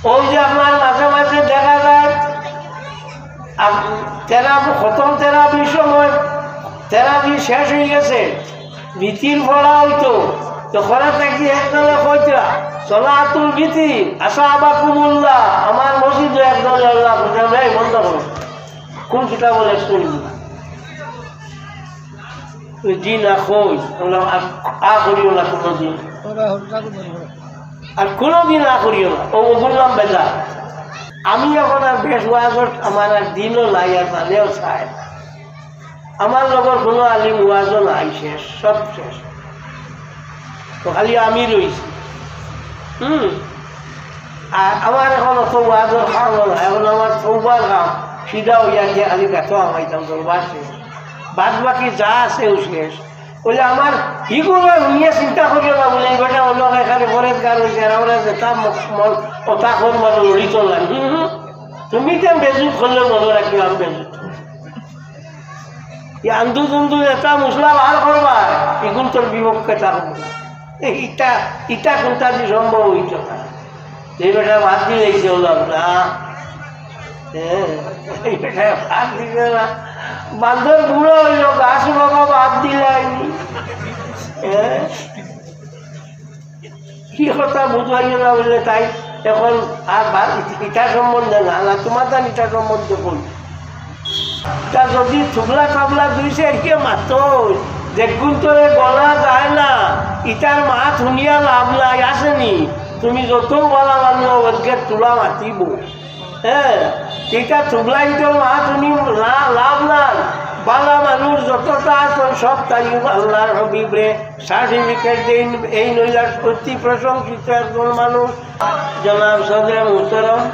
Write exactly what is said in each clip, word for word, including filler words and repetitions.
ওই যে আপনার মাঝে মাঝে দেখা যায়, আপ-, তেরা-, খতম তেরাবির সময় তেরাবি শেষ হয়ে গেছে, বিতির পড়া হইতো, তো খরা থাকি একজনে কইতরা, "সলাতুল বিতির, আসাবাকুমুল্লাহ, আমার মসজিদে একজনে আল্লাহ বুঝাবে, এই বন্ধ করো।" কোন কিতাব বলে শুনি? ওই জি না কই, বললাম, "আর আ করিও না কোনোদিন, আর কোনোদিন আ করিও না।" ও বললাম, "বেটা, আমি এখন আর বেশ ওয়াজত, আমার আর দিনও নাই, আর জানেও চায়, আমার লগর কোনো আলিম ওয়াজও নাই, শেষ, সব শেষ।" তো খালি আমি রইছি। হুম। আর আমার এখন অত ওয়াজর কাম না, এখন আমার তৌবার কাম। সিধা হইয়া গিয়া খালি গাতো হামাইতাম, দরবার শেষ। বাদ বাকি যা আছে, ও শেষ। বলে, "আমার ইগুলো নিয়ে চিন্তা করিও না," বলে, "এই বেটা অন্য এখানে পরেজগার হইছে, আর আমরা যেটা ম-, মন, ওটা করবার লড়িত না।" হুম, হুম। তুমি তো বেজুত করলেও মনে রাখিও, আমি বেজুত। এই আন্দু দুন্দু এটা মশলা বার করবা, এগুন তোর বিপক্ষে থাকবো। ইটা, ইটা কোনটা দিয়ে সম্ভব হইত না? যে বেটা বাদ দিয়ে গেছে, বললাম না। হ্যাঁ, এই বেটা বাদ দিবে না। বান্দর বুড়ো হইল, গাছ বাবা বাদ দিলাইনি। হ্যাঁ? কি কথা বুঝাইও না বললে তাই এখন আর বা-, ইটা সম্বন্ধে না, না তোমার জান ইটা সম্বন্ধে বল। ইটা যদি থুবলা টাবলা দুই চাইরকে মাতো, যে গুণ তোরে গলা যায় না, ইটার মাত শুনিয়া লাভ নাই, আসেনি? তুমি যত বালা মানো, ওকে তুলা মাতিব। হ্যাঁ, ইটা থুবলা ইটার মাত শুনি লা-, লাভ নাই। বালা মানুষ যতটা আছেন, সব তাই আল্লাহর হাবিব রে সার্টিফিকেট দেইন, এই নৈরাশ অতি প্রশংসিত একজন মানুষ, জনাব সদরে মুহতরম,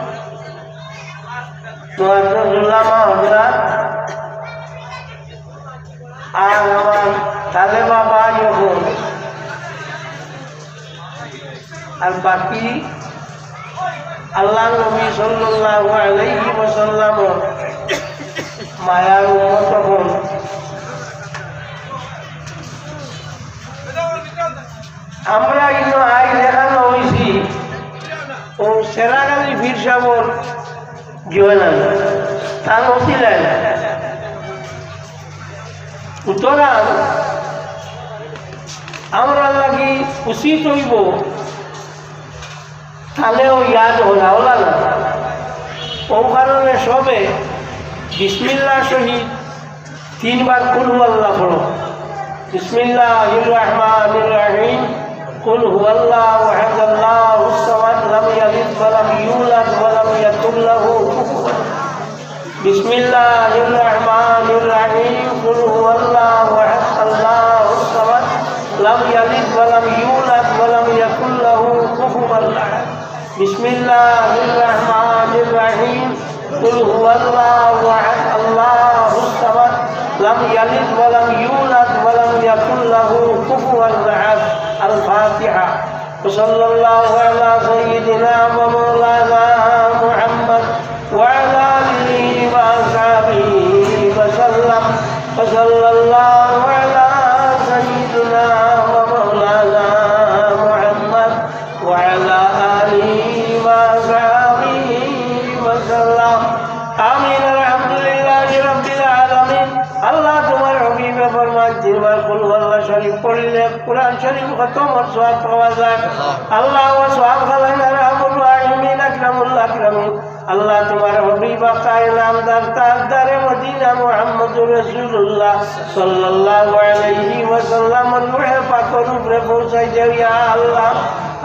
মুআজ্জাজ উলামা হযরত, আর আমার তালেবা ভাই ও বোন, আর বাকি আল্লাহর নবী সাল্লাল্লাহু আলাইহি ওয়াসাল্লামর মায়ার উম্মত অকল, আমরা ইনো আইজ এখানো অইছি, ও সেরাগালি পীর সাবর জয়নাল, তান অছিলায় না। সুতরাং আমরার লাগি উচিত অইবো তালেও ইয়াদ অলা অলা না। ও কারণে সবে বিসমিল্লাহ সহিত তিনবার কুল হু আল্লাহ পড়ো। বিসমিল্লাহির রহমানির রহিম। কুল হু আল্লাহু আহাদ, আল্লাহুস সামাদ, লাম ইয়ালিদ ওয়া লাম ইউলাদ ওয়া লাম ইয়াকুল লাহু কুফুওয়ান। বিসমিল্লাহির রহমানির রহিম। কুল হু আল্লাহু আহাদ, আল্লাহুস সামাদ, লাম ইয়ালিদ ওয়া লাম ইউলাদ ওয়া লাম ইয়াকুল লাহু কুফুওয়ান আহাদ। বিসমিল্লাহির রহমানির রহিম। কুল হু আল্লাহু আহাদ, আল্লাহুস সামাদ, লাম ইয়ালিদ ওয়া লাম ইউলাদ ওয়া লাম ইয়াকুল লাহু কুফুওয়ান আহাদ। আল ফাতিহা। وصلى الله على سيدنا ومولانا محمد وعلى آله وأصحابه وسلم. وصلى الله على سيدنا ومولانا محمد وعلى آله وأصحابه وسلم. آمين. الحمد لله رب العالمين. আল্লাহ, তোমার হাবিবে ফরমান, তিনবার কুল হু আল্লাহ শরীফ পড়িলে কোরআন শরীফ খতমর সওয়াব পাওয়া যায়। আল্লাহ, ও সওয়াব খালাইন আরহামুর রাহিমিন আকরামুল আকরামিন। আল্লাহ, তোমার হাবিব আকায়ে নামদার তাজদারে মদিনা মুহাম্মদুর রাসূলুল্লাহ সাল্লাল্লাহু আলাইহি ওয়াসাল্লামর রূহে পাকর উপরে পৌঁছাই দেও, ইয়া আল্লাহ।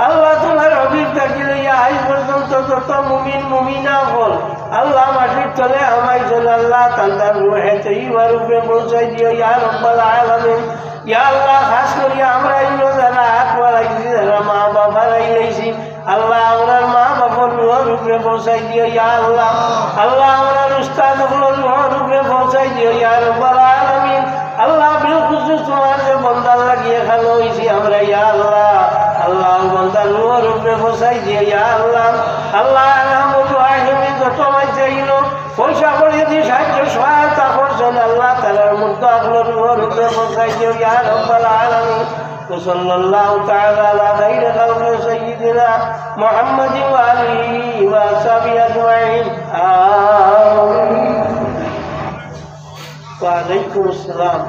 আল্লাহ, তোমার হাবিব থাকি লইয়া আইজ পর্যন্ত যত মুমিন মুমিনা অকল আল্লাহ মাটির তলে হামাইছইন, আল্লাহ, তান তান রূহে তৈয়বার উপরে পৌঁছাই দিও, ইয়া রব্বাল আলামিন। ইয়া আল্লাহ, খাস করি আমরা ইনো যারা আত বাড়াইছি, যারা মা বাপ হারাইলাইছি, আল্লাহ, আমরার মা বাপর রুহর উপরে পৌঁছাই দিও, ইয়া আল্লাহ। আল্লাহ, আমরার উস্তাদ অকলর রুহর উপরে পৌঁছাই দিও, ইয়া রব্বাল আলামিন। আল্লাহ, বিলখুসুস তোমার যে বন্দার লাগি এখানো অইছি আমরা, ইয়া আল্লাহ। আল্লাহ, বন্দার রুহর উপরে পৌঁছাই দিও, ইয়া আল্লাহ। আল্লাহ, আরহামুর রাহিমিন, যত মাইনষে ইনো পয়সা কড়ি দি সাহায্য সহায়তা করছইন, আল্লাহ, তারার মুর্দা অকলর রুহর উপরে পৌঁছাই দিও, ইয়া রব্বাল আলামিন। وصلى الله تعالى على خير خلقه سيدنا محمد وآله সালাম।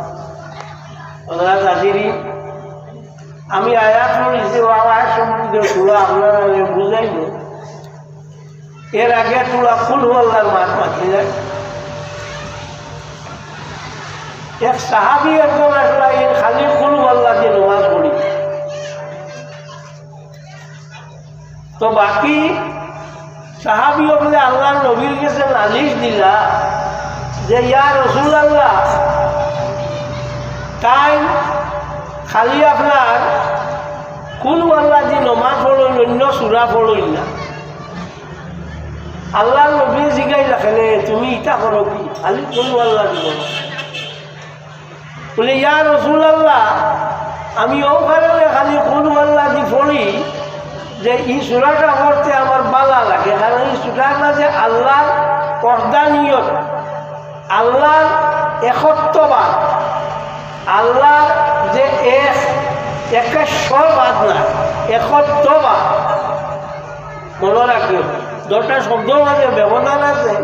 হযরত হাজিরিন, আমি আয়াত পড়ছি, ও আয়াত সম্পর্কে সূরা আপনারারে বুঝাইব। এর আগে সূরা কুল হুয়াল্লাহর মাত মাতি যায়। এক সাহাবী একজন আসলা, এ খালি কুল হুয়াল্লাহ দি নমাজ পড়ি। তো বাকি সাহাবী অকলে আল্লাহর নবীর গেছে নালিশ দিলা যে, "ইয়া রাসূলুল্লাহ, তাইন খালি আপনার কুল হুয়াল্লাহ দি নমাজ পড়ইন, অইন্য সূরা পড়ইন না।" আল্লাহর নবীয়ে জিগাইলা, "কেনে, তুমি ইতা করো কি? খালি কুল হুয়াল্লাহ দি পড়ো।" বলে, "ইয়া রাসূলুল্লাহ, আমি অউ কারণে খালি কুল হুয়াল্লাহ দি পড়ি যে ই সূরাটা পড়তে আমার ভালা লাগে, কারণ ই সূরার মাঝে আল্লাহর ওয়াহদানিয়ত, আল্লাহর একত্ববাদ, আল্লাহর যে এক, একেশ্বরবাদ না, একত্ববাদ।" মনো রাখিও, দুইটা শব্দর মাঝে ব্যবধান আছে,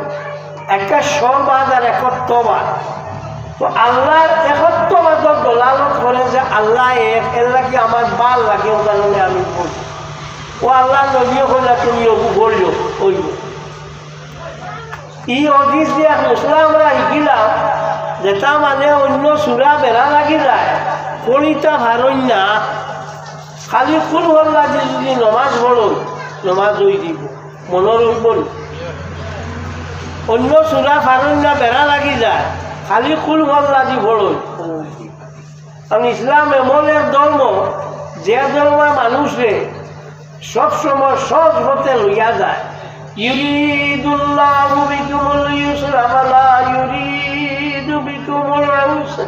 একেশ্বরবাদ আর একত্ববাদ। তো আল্লাহর একত্ববাদর দলালত করে যে আল্লাহ এক, এর লাগি আমার ভালা লাগে, অউ কারণে আমি পড়ি। ও আল্লাহর নবীয়ে কইলা, "তুমি অগু পড়িও, অইব।" ই হাদিস দি এক মসলা আমরা শিখিলাম, যেটা মানে অইন্য সূরা বেড়া লাগি যায়, পড়িতা পারইন না, খালি কুল হুয়াল্লাহ দি যদি নমাজ পড়ইন, নমাজ অই দিব, মনো রইব নি? অইন্য সূরা পারইন না, বেড়া লাগি যায়, খালি কুল হুয়াল্লাহ দি পড়ইন। কারণ ইসলাম এমন এক ধর্ম, যে ধর্মে মানুষরে সবসময় সহজ পথে লইয়া যায়। ইউরিদুল্লাহু বিকুমুল ইউসরা ওয়ালা ইউরিদু বিকুমুল উসরা।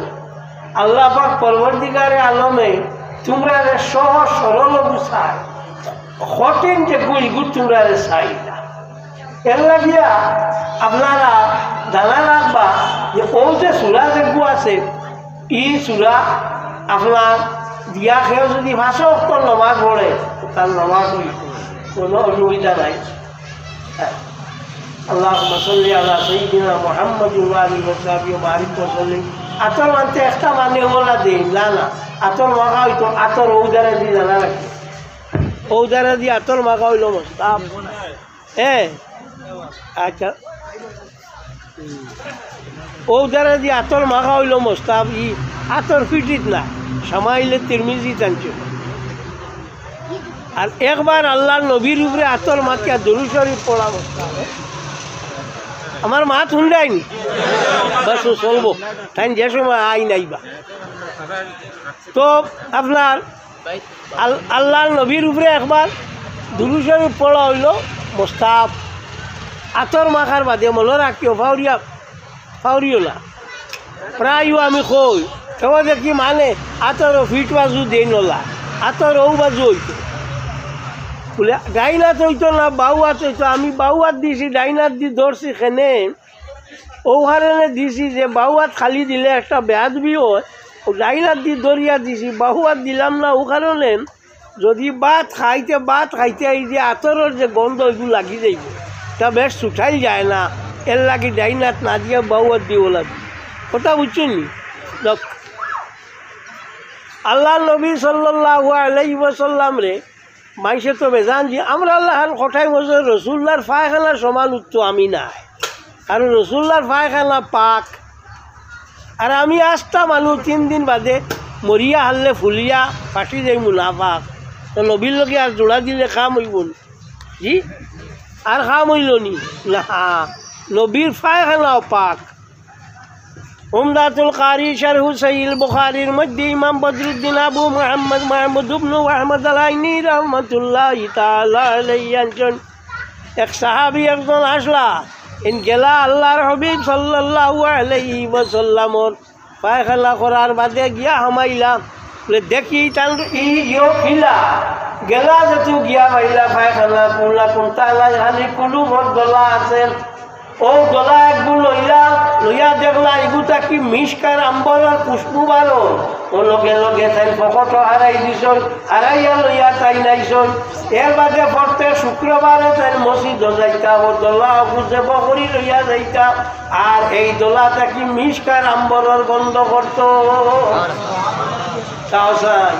আল্লাহ পাক পরওয়ারদিগারে আলমে তুমরারে সহজ সরল বুঝায়, কঠিন যে গুইগুর তুমরারে চায় না। এর লাগিয়া আপনারা জানা রাখবা যে অউ যে সূরা যেগু আছে, ই সূরা আপনার দিয়া কেউ যদি পাঁচ ওয়াক্ত নমাজ পড়ে, তার নমাজ অইব, কোনো অসুবিধা নাই। আল্লাহুম্মা সাল্লি আলা সাইয়্যিদিনা মুহাম্মাদিন ওয়া আলিহি ওয়া সাহবিহি ওয়া বারিক ওয়া সাল্লিম। আতর মানতে একটা মানে ওলা দেই, না, না, আতর মাখা অইতো, আতর অউ ধারে দি জানা রাখি, অউ ধারে দি আতর মাখা অইলো মুস্তাহাব। হ্যাঁ, আচ্ছা। হুম। অউ ধারে দি আতর মাখা অইলো মুস্তাহাব, ই আতর ফিটিত না, সামাইলে তিরমিজি টানছে। আর একবার আল্লাহর নবীর উপরে আতর মাখিয়া দুরূদ শরীফ পড়া মুস্তাহাব। আমার মাত হুনরায়নি? বাস, ও চলবো। তাইন যে সময় আইন আইবা। তো আপনার আল-, আল্লাহর নবীর উপরে একবার দুরূদ শরীফ পড়া অইলো মুস্তাহাব। আতর মাখার বাদে মনো রাখিও, ফাউরিয়া, ফাউরিও না। প্রায়ও আমি কই, কেউ দেখি মানে আতর ফিট বাজু দেইন ওলা, আতর অউ বাজু অইতো। বলে, ডাইন আত অইতো না, বাউ আত অইতো। আমি বাউ আত দিছি, ডাইন আত দি ধরছি কেনে, অউ কারণে দিছি যে বাউ আত খালি দিলে একটা বেয়াদবি অয়, অউ ডাইন আত দি ধরিয়া দিছি, বাউ আত দিলাম না, অউ কারণে যদি ভাত খাইতে, ভাত খাইতে এই যে আতরর যে গন্ধ, অইগু লাগি যাইব, তা বেশ ছুটাইল যায় না, এর লাগি ডাইন আত না দিয়া বাউ আত দিও লাগি। কথা বুঝছইন নি? দেখ, আল্লাহর নবী সাল্লাল্লাহু আলাইহি ওয়াসাল্লামরে মাইনষে তো বেজান যে আমরা আল্লাহর কটাই মজুর রসুল্লাহর পায়খানার সমান উত্তম আমি নাই, কারণ রসুল্লাহর পায়খানা পাক। আর আমি আস্তা মানুষ, তিন দিন বাদে মরিয়া হারলে ফুলিয়া ফাটি যাইমু নাপাক। তো নবীর লগে আর জোড়া দিলে কাম অইব নি? জি, আর কাম অইল নি? না, নবীর পায়খানাও পাক। উমদাতুল কারি শারহু সহিহুল বুখারীর মধ্যে ইমাম বদরুদ্দিন আবু মুহাম্মদ মাহমুদ ইবনু আহমদ আল আইনি রহমতুল্লাহি তাআলা আলাইহি আনছইন, এক সাহাবী একজন আসলা, ইন গেলা আল্লাহর হাবিব সাল্লাল্লাহু আলাইহি ওয়াসাল্লামর পায়খানা করার বাদে গিয়া হামাইলা। বলে, "দেখি তান ই ইয়ো কিলা।" গেলা যেতু গিয়া পাইলা পায়খানা, কুলা কুন্তা আলাই খালি কুলু ভর দলা আছে। ও দলা একগু লইলা, লইয়া দেখলা ইগু থাকি মিশকার আম্বরর খুশবু বারর। ও লগে লগে তাইন পকেটো হারাই দিছইন, হারাইয়া লইয়া তাইন আইছইন। এর বাদে প্রত্যেক শুক্রবারে তাইন মসজিদো যাইতা, ও দলা অগু জেব করি লইয়া যাইতা, আর এই দলা থাকি মিশকার আম্বরর গন্ধ করতো। তাও চাই,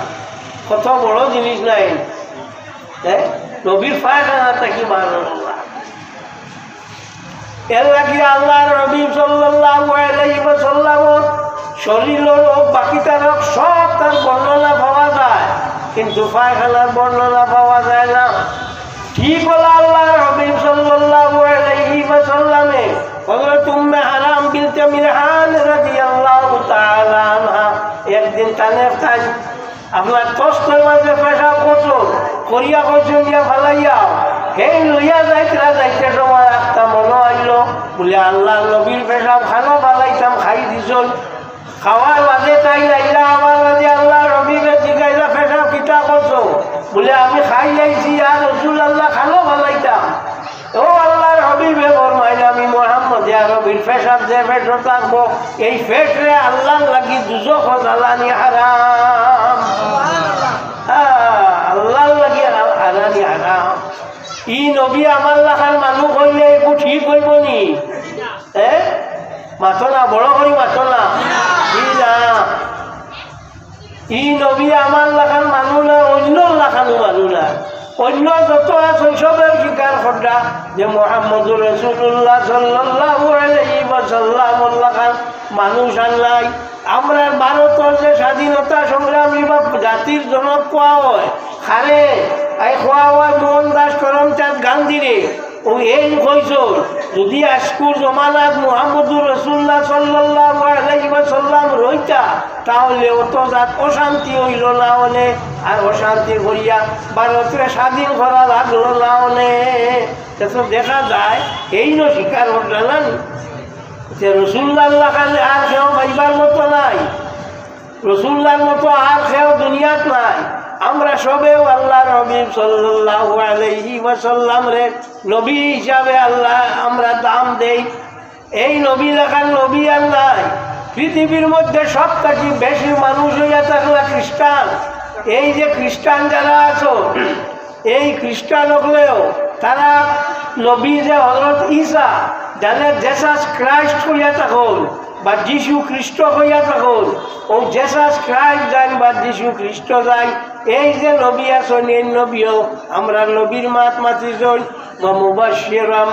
কত বড় জিনিস নায়, হ্যাঁ? নবীর পায়খানা থাকি বারর দলা। এর লাগি আল্লাহর নবী সাল্লাল্লাহু আলাইহি ওয়াসাল্লামর শরীরর রোগ বাকি তার রোগ সব তার বর্ণনা পাওয়া যায়, কিন্তু পায়খানার বর্ণনা পাওয়া যায় না। ঠিক অইলো আল্লাহর নবী সাল্লাল্লাহু আলাইহি ওয়াসাল্লামে হযরত উম্মে হারাম বিনতে মিলহান রাদিয়াল্লাহু তাআলা আনহা একদিন তানে তাই আপনার তস্তর মাঝে পেশাব করছইন, করিয়া কইছইন গিয়া ফালাইয়া, হেই লইয়া যাইতরা যাইতে সময় একটা মনো আইলো, বুলে, "আল্লাহর নবীর পেশাব খানো ফালাইতাম, খাই দিছইন।" খাওয়ার বাদে তাই আইলা, আমার বাদে আল্লাহর নবীরে জিগাইলা, "পেশাব কিতা করছো?" বুলে, "আমি খাই আইছি, ইয়া রাসূলুল্লাহ, খানো ফালাইতাম।" ও আল্লাহর হাবিবে ফরমাইন, "আমি মুহাম্মদে আরবির পেশাব যে পেটো থাকবো, এই পেটরে আল্লাহর লাগি দুজখো জ্বালানি হারাম।" হ্যাঁ, আল্লাহর লাগি জ্বালানি হারাম। ই নবী আমার লাখান মানুষ অইলে একটু ঠিক অইবো নি? হ্যাঁ? মাতো না, বড় করি মাতো না। ই না। ই নবী আমার লাখান মানুষ না, অইন্যর লাখানও মানুষ না। অইন্য যত আছইন সবেউ স্বীকার কররা যে মুহাম্মদুর রাসূলুল্লাহ সাল্লাল্লাহু আলাইহি ওয়াসাল্লামর লাখান মানুষ আর নাই। আমরার ভারতর যে স্বাধীনতা সংগ্রামী বা জাতির জনক কওয়া অয়, কারে, এই কওয়া অয় মোহনদাস করমচাঁদ গান্ধীরে। ও এই কইছইন, যদি আইজকুর জমানাত মুহাম্মদুর রাসূলুল্লাহ সাল্লাল্লাহু আলাইহি ওয়াসাল্লাম রইতা, তাহলে অত জাত অশান্তি অইলো না অনে, আর অশান্তি করিয়া ভারতরে স্বাধীন করা লাগলো না অনে। তে তো দেখা যায়, এইন স্বীকার কররা না নি? যে রাসূলুল্লাহর লাখান আর কেউ পাইবার মতো নাই। রাসূলুল্লাহর মতো আর কেউ দুনিয়াত নাই। আমরা সবেউ আল্লাহর হাবিব সাল্লাল্লাহু আলাইহি ওয়াসাল্লামরে নবী হিসাবে আল্লাহ আমরা দাম দেই। এই নবী লাখান নবী আর নাই। পৃথিবীর মধ্যে সব থাকি বেশি মানুষ অইয়া থাকলা খ্রিস্টান। এই যে খ্রিস্টান যারা আছো, এই খ্রিস্টান অকলেও তারা নবী যে হযরত ঈসা, যারে জেসাস ক্রাইস্ট কইয়া থাকইন বা যিশু খ্রিস্ট কইয়া থাকইন, অউ জেসাস ক্রাইস্ট যাইন বা যিশু খ্রিস্ট যাইন, এই যে নবী আছইন, এই নবীও আমরার নবীর মাত মাতিছইন, "ওয়া মুবাশশিরাম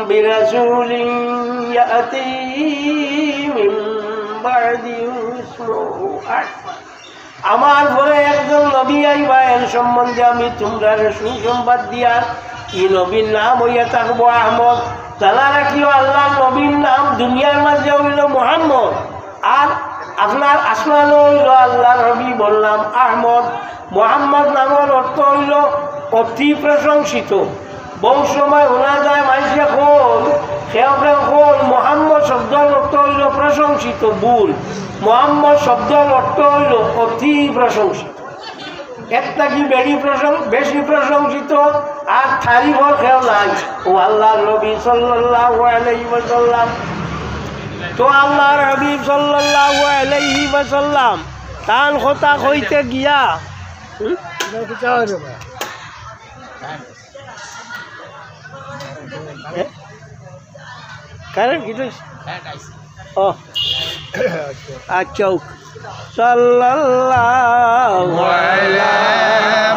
বিরাসূলিন ইয়াতি মিন বা'দি ইসমুহু আহমদ।" আমার পরে একজন নবী আইবা, এর সম্বন্ধে আমি তুমরারে সুসংবাদ দিয়ার। ই নবীর নাম অইয়া থাকবো আহমদ। জানা রাখিও, আল্লাহর নবীর নাম দুনিয়ার মাঝে অইলো মুহাম্মদ, আর আপনার আসমানো অইলো আল্লাহর হাবিবর নাম আহমদ। মুহাম্মদ নামর অর্থ অইলো অতি প্রশংসিত। বহু সময় হুনা যায় মানষে কইন, কেউ কেউ কইন, মোহাম্মদ শব্দর অর্থ অইলো প্রশংসিত, ভুল। মোহাম্মদ শব্দর অর্থ অইলো অতি প্রশংসিত। এর থাকি বেশি প্রশং-, বেশি প্রশংসিত আর তারিফর কেউ নাই। ও আল্লাহর নবী সাল্লাল্লাহু আলাইহি ওয়াসাল্লাম। তো আল্লাহর হাবিব সাল্লাল্লাহু আলাইহি ওয়াসাল্লাম তান কথা কইতে গিয়া, হুম? এ? কারেন্ট কি হইছে? ও। আচ্ছা, OK। সাল্লাল্লাহু আলা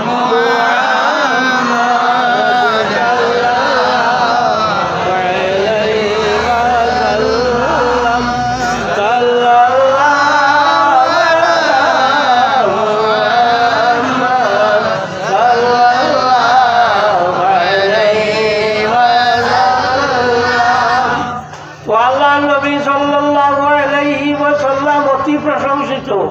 মুহাম্মদ। সাল্লাল্লাহু আলাইহি ওয়াসাল্লাম। সাল্লাল্লাহু আলা মুহাম্মদ। সাল্লাল্লাহু আলাইহি ওয়াসাল্লাম। তো আল্লাহর নবী সাল্লাল্লাহু আলাইহি ওয়াসাল্লাম অতি প্রশংসিত।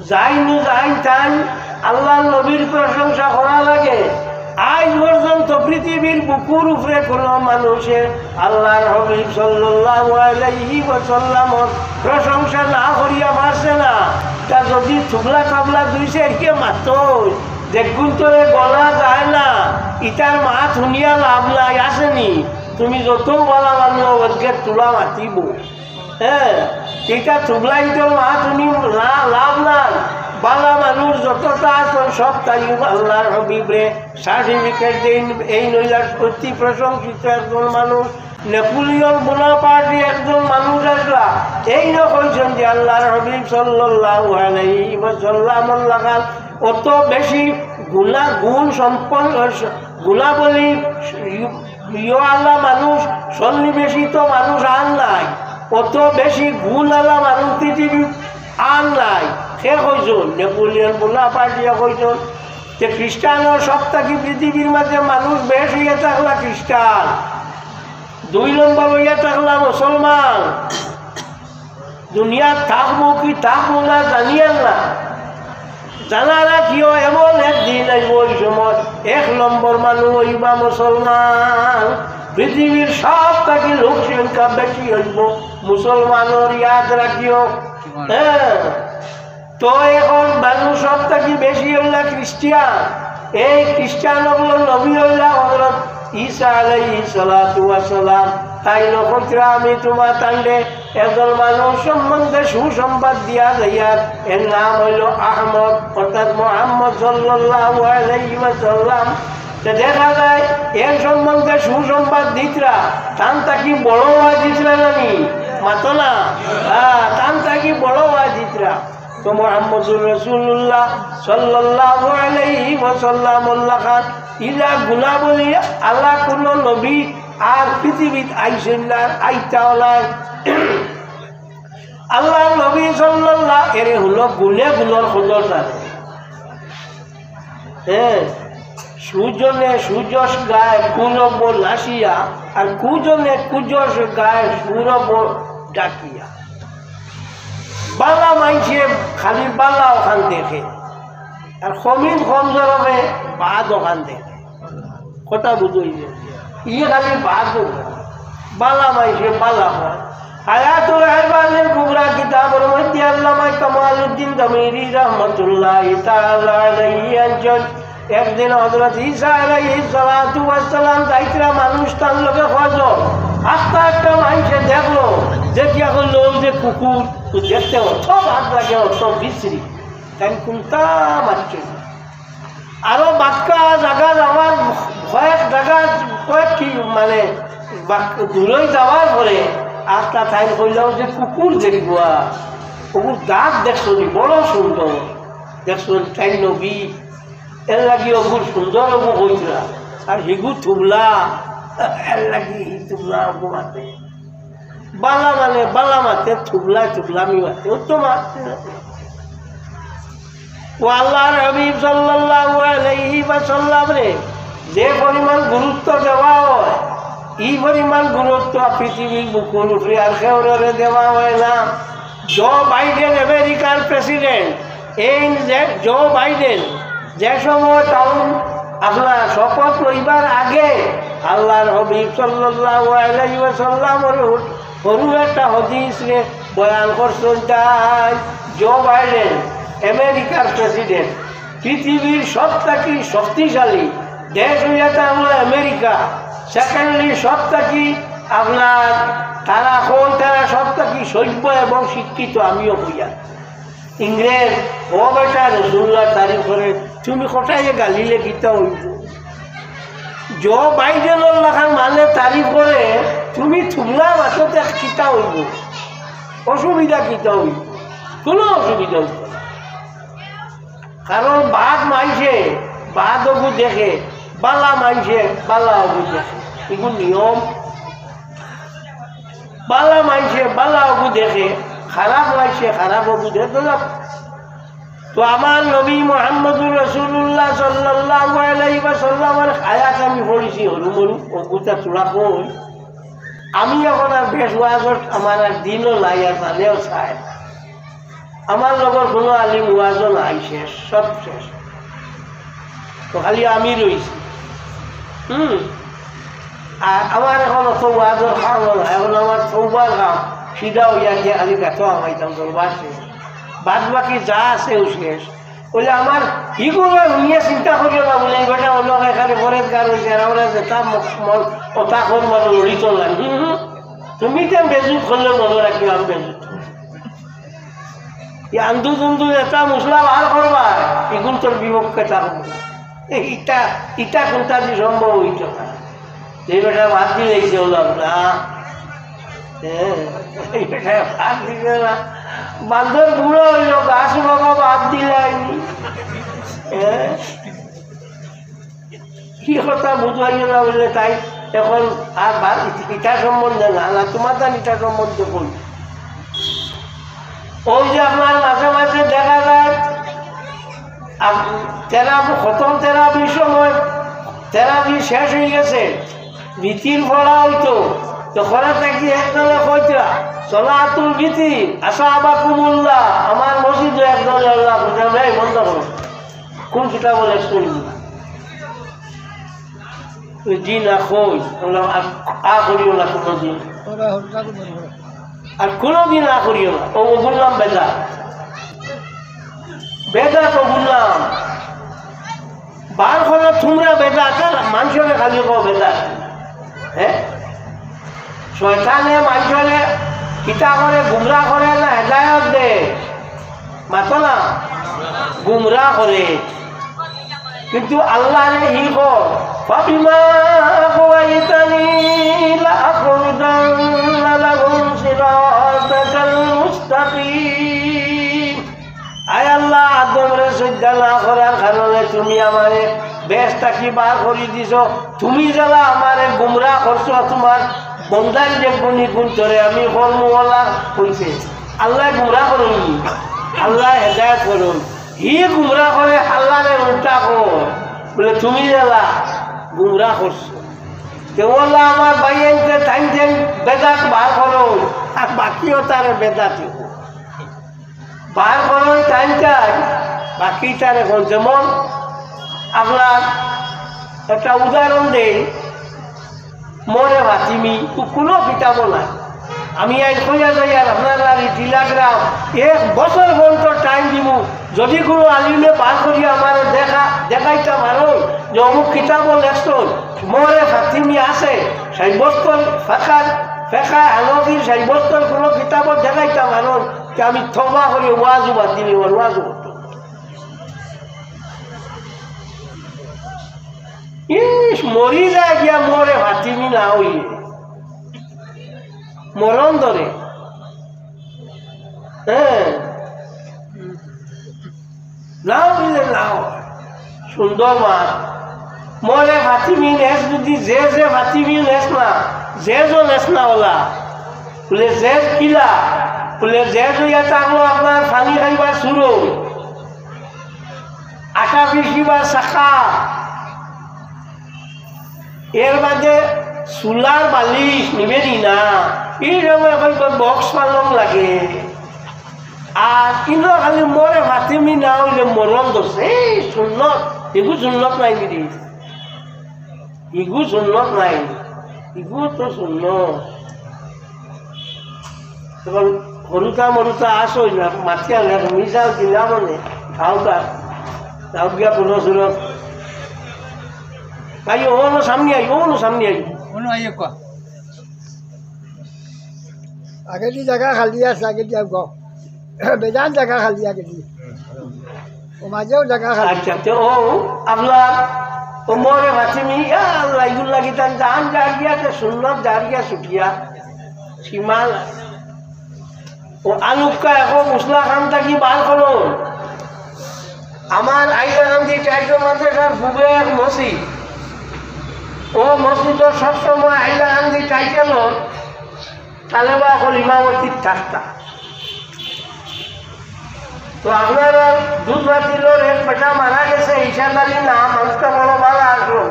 যাইন যাইন তাইন আল্লাহর নবীর প্রশংসা করা লাগে। আইজ পর্যন্ত পৃথিবীর বুকুর উপরে কোনো মানুষে আল্লাহর হাবিব সাল্লাল্লাহু আলাইহি ওয়াসাল্লামর প্রশংসা না করিয়া পারছে না। তা যদি তুবলা তাবলা দুই চাইরকে মাতইন, যেগুন্তরে গনা যায় না, ইতার মাত হুনিয়া লাভ নাই, আছে নি? তুমি যত বালা মানুষ অগের তুলা মাতিব, হ্যাঁ, এটা তুবলাই তো মা তুমি লা-, লাভ নাই। বালা মানুষ যতটা আছইন সব তাই আল্লাহর হাবিবরে সার্টিফিকেট দেইন। এই নইলা অতি প্রশংসিত একজন মানুষ, নেপোলিয়ন বোনাপার্টি একজন মানুষ আসলা, এই না কইছেন যে আল্লাহর হাবিব সাল্লাল্লাহু আলাইহি ওয়াসাল্লাম লাখান অত বেশি গুণা, গুণ সম্পন্ন, গুণাবলী ইয়ো আলা মানুষ, সন্নিবেশিত মানুষ আর নাই, অত বেশি গুণ আলা মানুষ পৃথিবীত আর নাই। কে কইছইন? নেপোলিয়ন বোনাপার্টিয়ে কইছইন। যে খ্রিস্টানর সব থাকি পৃথিবীর মাঝে মানুষ বেশ অইয়া থাকলা খ্রিস্টান, দুই নম্বর অইয়া থাকলা মুসলমান। দুনিয়াত থাকবো কি থাকবো না জানিয়ার না, জানা রাখিও, এমন একদিন আইব, ওই সময় এক নম্বর মানুষ অইবা মুসলমান। পৃথিবীর সব থাকি লোক সংখ্যা বেশি অইব মুসলমানর, ইয়াদ রাখিও। হ্যাঁ, তো এখন মানুষ সব থাকি বেশি অইলা খ্রিস্টিয়ান। এই খ্রিস্টান অকলর নবী অইলা হযরত ঈসা আলাইহিস সালাতু ওয়াস সালাম। তাইন কইরা আমি তোমার তান্ডে একজন মানুষ সম্বন্ধে সুসংবাদ দিয়া যাইয়ার, এর নাম অইল আহমদ, অর্থাৎ মোহাম্মদ সাল্লাল্লাহু আলাইহি ওয়াসাল্লাম। তো দেখা যায় এর সম্বন্ধে সুসংবাদ দিতরা, তান থাকি বড় ওয়াজ দিতরা নানি? মাতো না? হ্যাঁ, তান থাকি বড় ওয়াজ দিতরা। তো মোহাম্মদুর রাসূলুল্লাহ সাল্লাল্লাহু আলাইহি ওয়াসাল্লাম লাখান ইলা গুণাবলী আলা কুনু নবী আর পৃথিবীত আইছইন না, আর আইতাও নায়। আল্লাহর নবী সাল্লাল্লাহু, এরে হুনো গুণে গুণর কদর জানে। হ্যাঁ, সুজনে সুযশ গায় কুরব নাশিয়া, আর কুজনে কুযশ গায় সুরব ডাকিয়া। বালা মাইনষে খালি বালা অখান দেখে, আর কমিন কমজোর অকলে বাদ অখান দেখে। কথা বুঝো, ই খালি বাদ অখান। বালা মাইনষে বালা কয়। হায়াতুল ইরফানুল কুবরা কিতাবর মধ্যে আল্লামা কামালউদ্দিন দামিরি রহমতুল্লাহি তাআলা আলাইহি আনছইন, একদিন হযরত ঈসা আলাইহিস সালাতু ওয়াস সালাম যাইতরা মানুষ তান লগে কয়জন, আস্তা একটা মাইনষে দেখলো, দেখিয়া কইলো, "ওই যে কুকুর, তো দেখতে অত বাদ লাগে, অত বিশ্রী, তাইন কুনটা মারছে?" আরো বাক্কা জাগা যাওয়ার, কয়েক জাগা, কয়েক কি মানে বাক-, দূরে যাওয়ার পরে আস্তা তাইন কইলো যে, "কুকুর দেখবা, ওগুর দাঁত দেখছো নি, বড় সুন্দর।" দেখছো নি, তাইন নবী, এর লাগি ওগুর সুন্দর ওগু কইতরা, আর হিগু থুবলা, এর লাগি হি থুবলা ওগু মাতে। বালা মানে বালা মাতে, থুবলা থুবলামি মাতে, ও তো মাতে না। ও আল্লাহর হাবিব সাল্লাল্লাহু আলাইহি ওয়াসাল্লামরে যে পরিমাণ গুরুত্ব দেওয়া হয়, ই পরিমাণ গুরুত্ব পৃথিবীর বুকুর উপরে আর কেউরে দেওয়া হয় না। জো বাইডেন আমেরিকার প্রেসিডেন্ট, এই যে জো বাইডেন যে সময় টাউন আপনার শপথ লইবার আগে আল্লাহর হাবিব সাল্লাল্লাহু আলাইহি ওয়াসাল্লামর হুরু একটা হাদিসরে বয়ান করছইন তাইন। জো বাইডেন, আমেরিকার প্রেসিডেন্ট, পৃথিবীর সব থাকি শক্তিশালী দেশ অইয়া থাকলো আমেরিকা। সেকেন্ডলি সব থাকি আপনার তারা কই, তারা সব থাকি সভ্য এবং শিক্ষিত, আমিও কইয়া। ইংরেজ, ও বেটা, রসুল্লাহর তারিফ করে, তুমি কটাইয়ে গালিলে কিতা অইব? জো বাইডেনর লাখান মানে তারিফ করে, তুমি থুবলা মাতো তে কিতা অইব? অসুবিধা কিতা অইব? কুনু অসুবিধা অইব না। কারণ বাদ মাইনষে বাদ ওগু দেখে, বালা মাইনষে বালা ওগু দেখে, এগু নিয়ম। বালা মাইনষে বালা ওগু দেখে, খারাপ মাইনষে খারাপ ওগু দেখে। তো যাক, তো আমার নবী মুহাম্মদুর রাসূলুল্লাহ সাল্লাল্লাহু আলাইহি ওয়াসাল্লামর হায়াত আমি পড়ছি, হুরু মুরু, ওগুতা থুড়া কই। আমি এখন আর বেশ ওয়াজর, আমার আর দিনও নাই, আর জানেও চায়। আমার লগর কুনু আলিম ওয়াজও নাই, শেষ, সব শেষ। তো খালি আমি রইছি। হুম। আর আমার এখন অত ওয়াজর কাম নাই, এখন আমার তওবার কাম। সিধা অইয়া গিয়া খালি গাতো হামাইতাম, দরবার শেষ। বাদ বাকি যা আছে, ও শেষ। অইলে আমার ইগুলা নিয়া চিন্তা করিও না বুলে, ই বেটা অইলো এখানে পরেজগার অইছে, আর আমরা যেতা ম-, মন, অতা কর মানে লড়ি চললাম। হুম, হুম। তুমি তো বেজুত করলে মনে রাখিও, আমি বেজুত। ই আন্দু দুন্দু যেতা মশলা বার করবা, ইগুন তোর বিপক্ষে থাকবো। ইটা, ইটা কোনটা দি সম্ভব অইতো না। যে বেটা বাদ দিলাইছে, অইলো না। হ্যাঁ, এই বেটা বাদ দিল না। বান্দর বুড়া অইলো, গাছ বাবা বাদ দিলাইনি। হ্যাঁ? কি কথা বুঝাইও না বুঝলে তাই এখন আর বা-, ইটা সম্বন্ধে না, না তোমার জান ইটা সম্বন্ধে কই। ওই যে আপনার মাঝে মাঝে দেখা যায়, আপ-, তেরাবি, খতম তেরাবির সময় তেরাবি শেষ অই গেছে, ভিতির পড়া অইতো, তো ঘরে থাকি একজনে কইতরা, "সলাতুল ভিতির, আসাবাকুমুল্লাহ, আমার মসজিদো একজনে আল্লাহ বুঝা নেই, বন্ধ করো।" কোন কিতাবো লেখছইন? জি না, কই? বললাম, আর, আর করিও না কোনোদিন। আর কোনোদিন আর করিও না। ও, ও বললাম বেদাত। বেদাত ও বললাম। বার করো তোমরা বেদাত, আর মানষরে খালি কও বেদাত। হ্যাঁ? শয়তানে মানষরে কিতা করে, গুমরা করে না হেদায়ত দেয়? মাতো না? গুমরা করে। কিন্তু আল্লাহরে হি কর, "ফাবিমা আগওয়াইতানি লাআকউদান্না লাহুম সিরাতাকাল মুস্তাকিম।" আয় আল্লাহ, আদমরে সইজদা না করার কারণে তুমি আমারে বেহেস্ত থাকি বার করি দিছো। তুমি যেলা আমারে গুমরা করছো, তোমার বন্দাই যে গুণী গুণ ধরে আমি কর্মওয়ালা কইছে। আল্লাহ গুমরা করইন নি, আল্লাহ হেদায়ত করইন। হি গুমরা করে আল্লাহরে উল্টা কর, বুলে, "তুমি যেলা গুমরা করছো।" তে ওলা আমার ভাইয়াইন্তে তাইন যেন বেদাত বার করো, আর বাকি অতারে বেদাতি কর। বার করো তাইন তাই, বাকি তারে কর। যেমন আপনার একটা উদাহরণ দেই, মরে ফাতিমি, তো কোনো কিতাবও নাই। আমি আইজ কইয়া যাই আর আপনার আর এই টিলাগ্রাম এক বছর পর্যন্ত টাইম দিমু, যদি কোনো আলিমে বার করিয়া আমারে দেখা, দেখাইতা পারো যে অমুক কিতাবো লেখছইন, মরে ফাতিমি আছে, সাব্যস্ত ফেকা, ফেকা হানফির সাব্যস্ত কোনো কিতাবো দেখাইতা পারো, তে আমি তওবা করি ওয়াজও বাদ দিলি, ওর ওয়াজও করতো। ইস, মরি যায় গিয়া মরে ফাতিমি না অইলে। মরণ ধরে। হ্যাঁ। না অইলে না অয়। সুন্দর মাত। মরে ফাতিমি নেস যদি যে যে ফাতিমি নেস না, যে যে নেস না ওলা। বুলে যে কিলা? বুলে যে যে ইয়া থাকলো আপনার পানি খাইবার সুরো। আটা পিষিবার চাকা, এর বাদে চুলার বালিশ নিবে নি না, এই সময় কইব বক্স পালং লাগে। আর ইনো খালি মরে ফাতিমি না অইলে মরণ ধরছে, এই সুন্নত, এগু সুন্নত নাই বুঝি। ইগু সুন্নত নাই, ইগু তো সুন্নত। এখন হরুতা মরুতা আসই না, মাতিয়া না, মিশাল দিলা মানে, খাওতা, খাও গিয়া কোনো সুরত। ভাই, ও হলো সামনে আই, ও হলো সামনে আই। কোনো আইয়ে কো। আগেদি জাগা খালি আছে, আগেদি আও গো। বেজান জাগা খালি আগেদি। ও মাঝেও জাগা খালি। আচ্ছা, তে ও আপনার ও মরে ফাতিমি, ইয়া আল্লাহ, ইগুর লাগি তান জান জারিয়া, তে সুন্নত জারিয়া ছুটিয়া। সীমা নাই। ও আনুক্কা এখন মুসলা খান থাকি বার করো। আমার আইলাকান্দি টাইটেল মাদ্রাসার পূর্বে এক মসজিদ। ও মসজিদর সবসময় আইলাকান্দি টাইটেল তালেবা অকল ইমামতিত থাকতা। তো আপনারা দুধ বাতিলর এক বেটা মারা গেছে, ঈশাদ আলী নাম, মানুষটা বড় ভালা আসলো।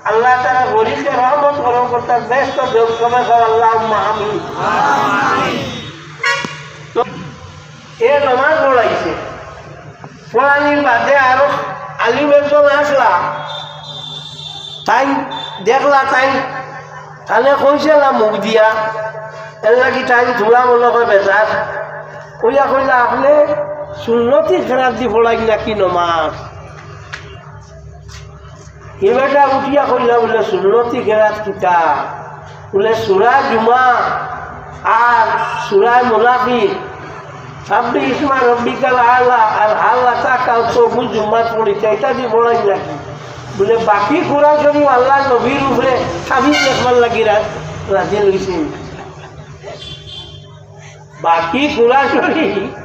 আল্লাহ তাআলা গরিবকে রহমত করো, করতাম বেহেস্ত দেব, সবাই কও, "আল্লাহুম্মা আমিন।" তো এ নমাজ পড়াইছে। পড়ানির বাদে আরো আলিম একজন আসলা, তাইন দেখলা, তাইন তানে কইছে না মুখ দিয়া, এর লাগি তাইন থুড়া মনে কয় বেজার। কইয়া কইলা, "আপনে সুন্নতি খেরাত দি পড়াইন নাকি নমাজ?" ই বেটা উঠিয়া কইলা বুলে, "সুন্নতি কেরাত কিতা?" বুলে, "সূরা জুমা আর সূরা মুনাফিক।" "সাব্বিহ ইসমা রব্বিকাল আলা আর হাল আতাকা তো বুঝ জুম্মাত পড়িছে, ইটা দি পড়াই নাকি?" বুলে, "বাকি কোরআন শরীফ আল্লাহর নবীর উপরে তাবিজ লেখবার লাগি রা-, নাজিল অইছে।" বাকি কোরআন শরীফ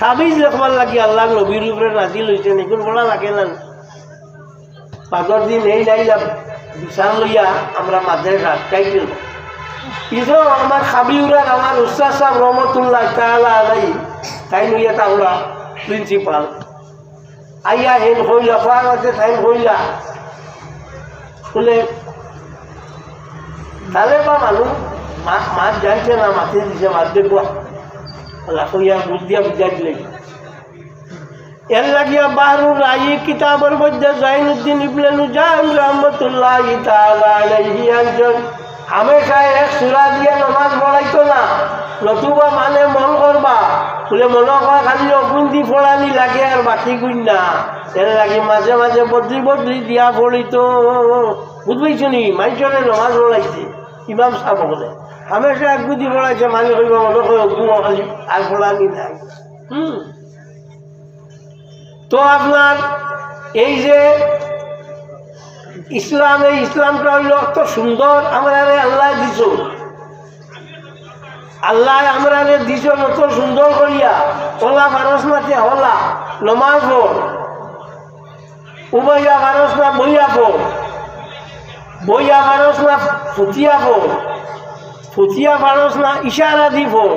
তাবিজ লেখবার লাগি আল্লাহর নবীর উপরে নাজিল অইছে, ইগুন পড়া লাগে না। বাদর দিন এই লাইলা বিছান লইয়া আমরা মাদ্রাসা টাইটেল। ইজো আমার হাবিউরার আমার উস্তাদ সাহেব রহমতুল্লাহ তাআলা আলাইহি, তাইন অইয়া তাহুরা প্রিন্সিপাল। আইয়া হেন কইলা, ফার মাঝে তাইন কইলা। বুলে, তাহলে বা মানুষ মা-, মাত জানছে না, মাতে দিছে, মাত দেখবো। আল্লাহ কইয়া বুঝ দিয়া বুঝাই দিলে। এর লাগিয়া বাহরুর রাহি কিতাবর মধ্যে জয়নুদ্দিন ইবনে নুজাইম রহমতুল্লাহি তাআলা আলাইহি একজন হামেশা এক সূরা দিয়া নামাজ পড়াইতো না, নতুবা মানে মন করবা, বুলে মনে কয় খালি অগুন দি পড়ানি লাগে আর বাকি গুন না। এর লাগি মাঝে মাঝে বদলি বদলি দিয়া পড়িতো। বুঝবাইছো নি? মাইনষরে নামাজ পড়াইতে ইমাম সাহেব অকলে হামেশা এক গুদি পড়াইছে, মানে কইবা মনে কয় অগু খালি আর পড়ানি নাই। হুম। তো আপনার এই যে ইসলাম, এই ইসলামটা অইলো অত সুন্দর, আমরারে আল্লায় দিছো। আল্লায় আমরারে দিছো অত সুন্দর করিয়া, অলা পারস না তে হলা, নমাজ পড়। উবাইয়া পারস না বইয়া পড়। বইয়া পারস না ফুতিয়া পড়। ফুতিয়া পারস না ইশারা দি পড়।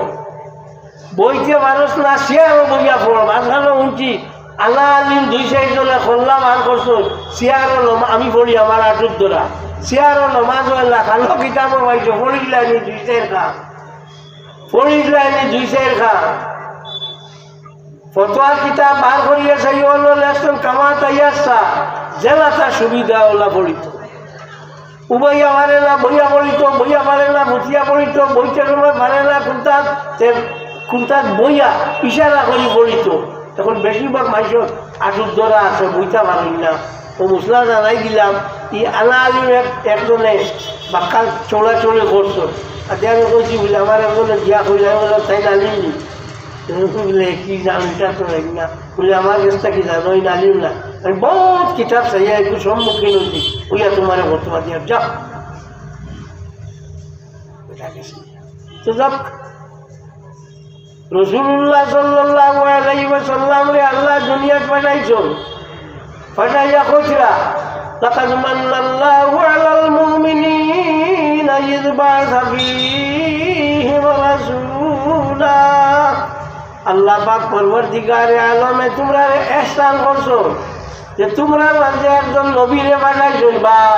বইতে পারস না, চেয়ারো বইয়া পড়। মাঝখানো হুনছি, আলা আলিম দুই চাইর জনে খল্লা বার করছইন, চেয়ারো নমা-, আমি পড়ি আমার আটুর ধরা। চেয়ারো নমাজ অয় না, খানো কিতাবো পাইছো, পড়িলায়নি দুই চাইর খান। পড়িলায়নি দুই চাইর খান। ফতোয়ার কিতাব বার করিয়া চাইও অনো লেখছইন কামা তাইয়াসসার, যেলাতা সুবিধা অলা পড়িতো। উবাইয়া পারে না, বইয়া পড়িতো, বইয়া পারে না, ফুতিয়া পড়িতো, বইতে সময় পারে না, কুনটাত, তে, কুনটাত বইয়া ইশারা করি পড়িতো। অখন বেশিরভাগ মাইনষর আটুর ধরা আছে, বইতা পারইন না। ও মসলা জানাই দিলাম, ই আলা আলিম এক-, একজনে বাক্কা চড়াচড়ি করছইন। আর আমি কইছি বুলে, আমার একজনে দিয়া কইলা, আমি বললাম, "তাইন আলিম নি?" বুলে, "কি জানো, ইটা তো জানি না।" বুলে, "আমার গেছ থাকি জানো, ই আলিম না।" আমি বউত কিতাব চাইয়া একটু সম্মুখীন অইছি, অইয়া তুমারে ফতোয়া দিয়ার, যাও। তো যাক, রাসূলুল্লাহ সাল্লাল্লাহু আলাইহি ওয়াসাল্লামরে আল্লায় দুনিয়াত পাঠাইছইন, পাঠাইয়া কইরা, "লাকাদ মান্নাল্লাহু আলাল মুমিনিনা ইয বাআসা ফীহিম রাসূলা।" আল্লাহ পাক পরওয়ারদিগারে আলমে তুমরারে ইহসান করছইন যে তুমরার মাঝে একজন নবীরে পাঠাইছইন। বা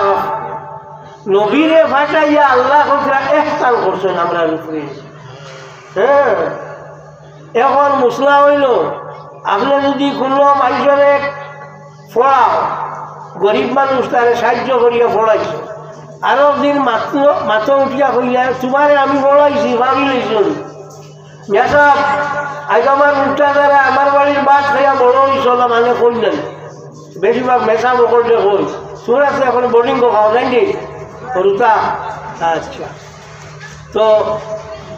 নবীরে পাঠাইয়া আল্লাহ কইরা ইহসান করছইন আমরার উপরে। হ্যাঁ, অখন মসলা অইলো, আপনে যুদি কুনু মাইনষরে পড়াও, গরিব মানুষ, তারে সাইয্য করিয়া পড়াইছো, আরক দিন মাতো, মাতো উঠিয়া কইলা, "তুমারে আমি পড়াইছি, পাগল অইছো নি?" "মিয়া সাব, আইজ আমার উল্টা দ্বারা আমার বাড়ির ভাত খাইয়া বড় অইছো না, মানে কই নাই।" বেশিরভাগ মেসাব অকলরে কই, "তুমরা তো অখন বোর্ডিং খাও নাই নি? করুতা?" আচ্ছা, তো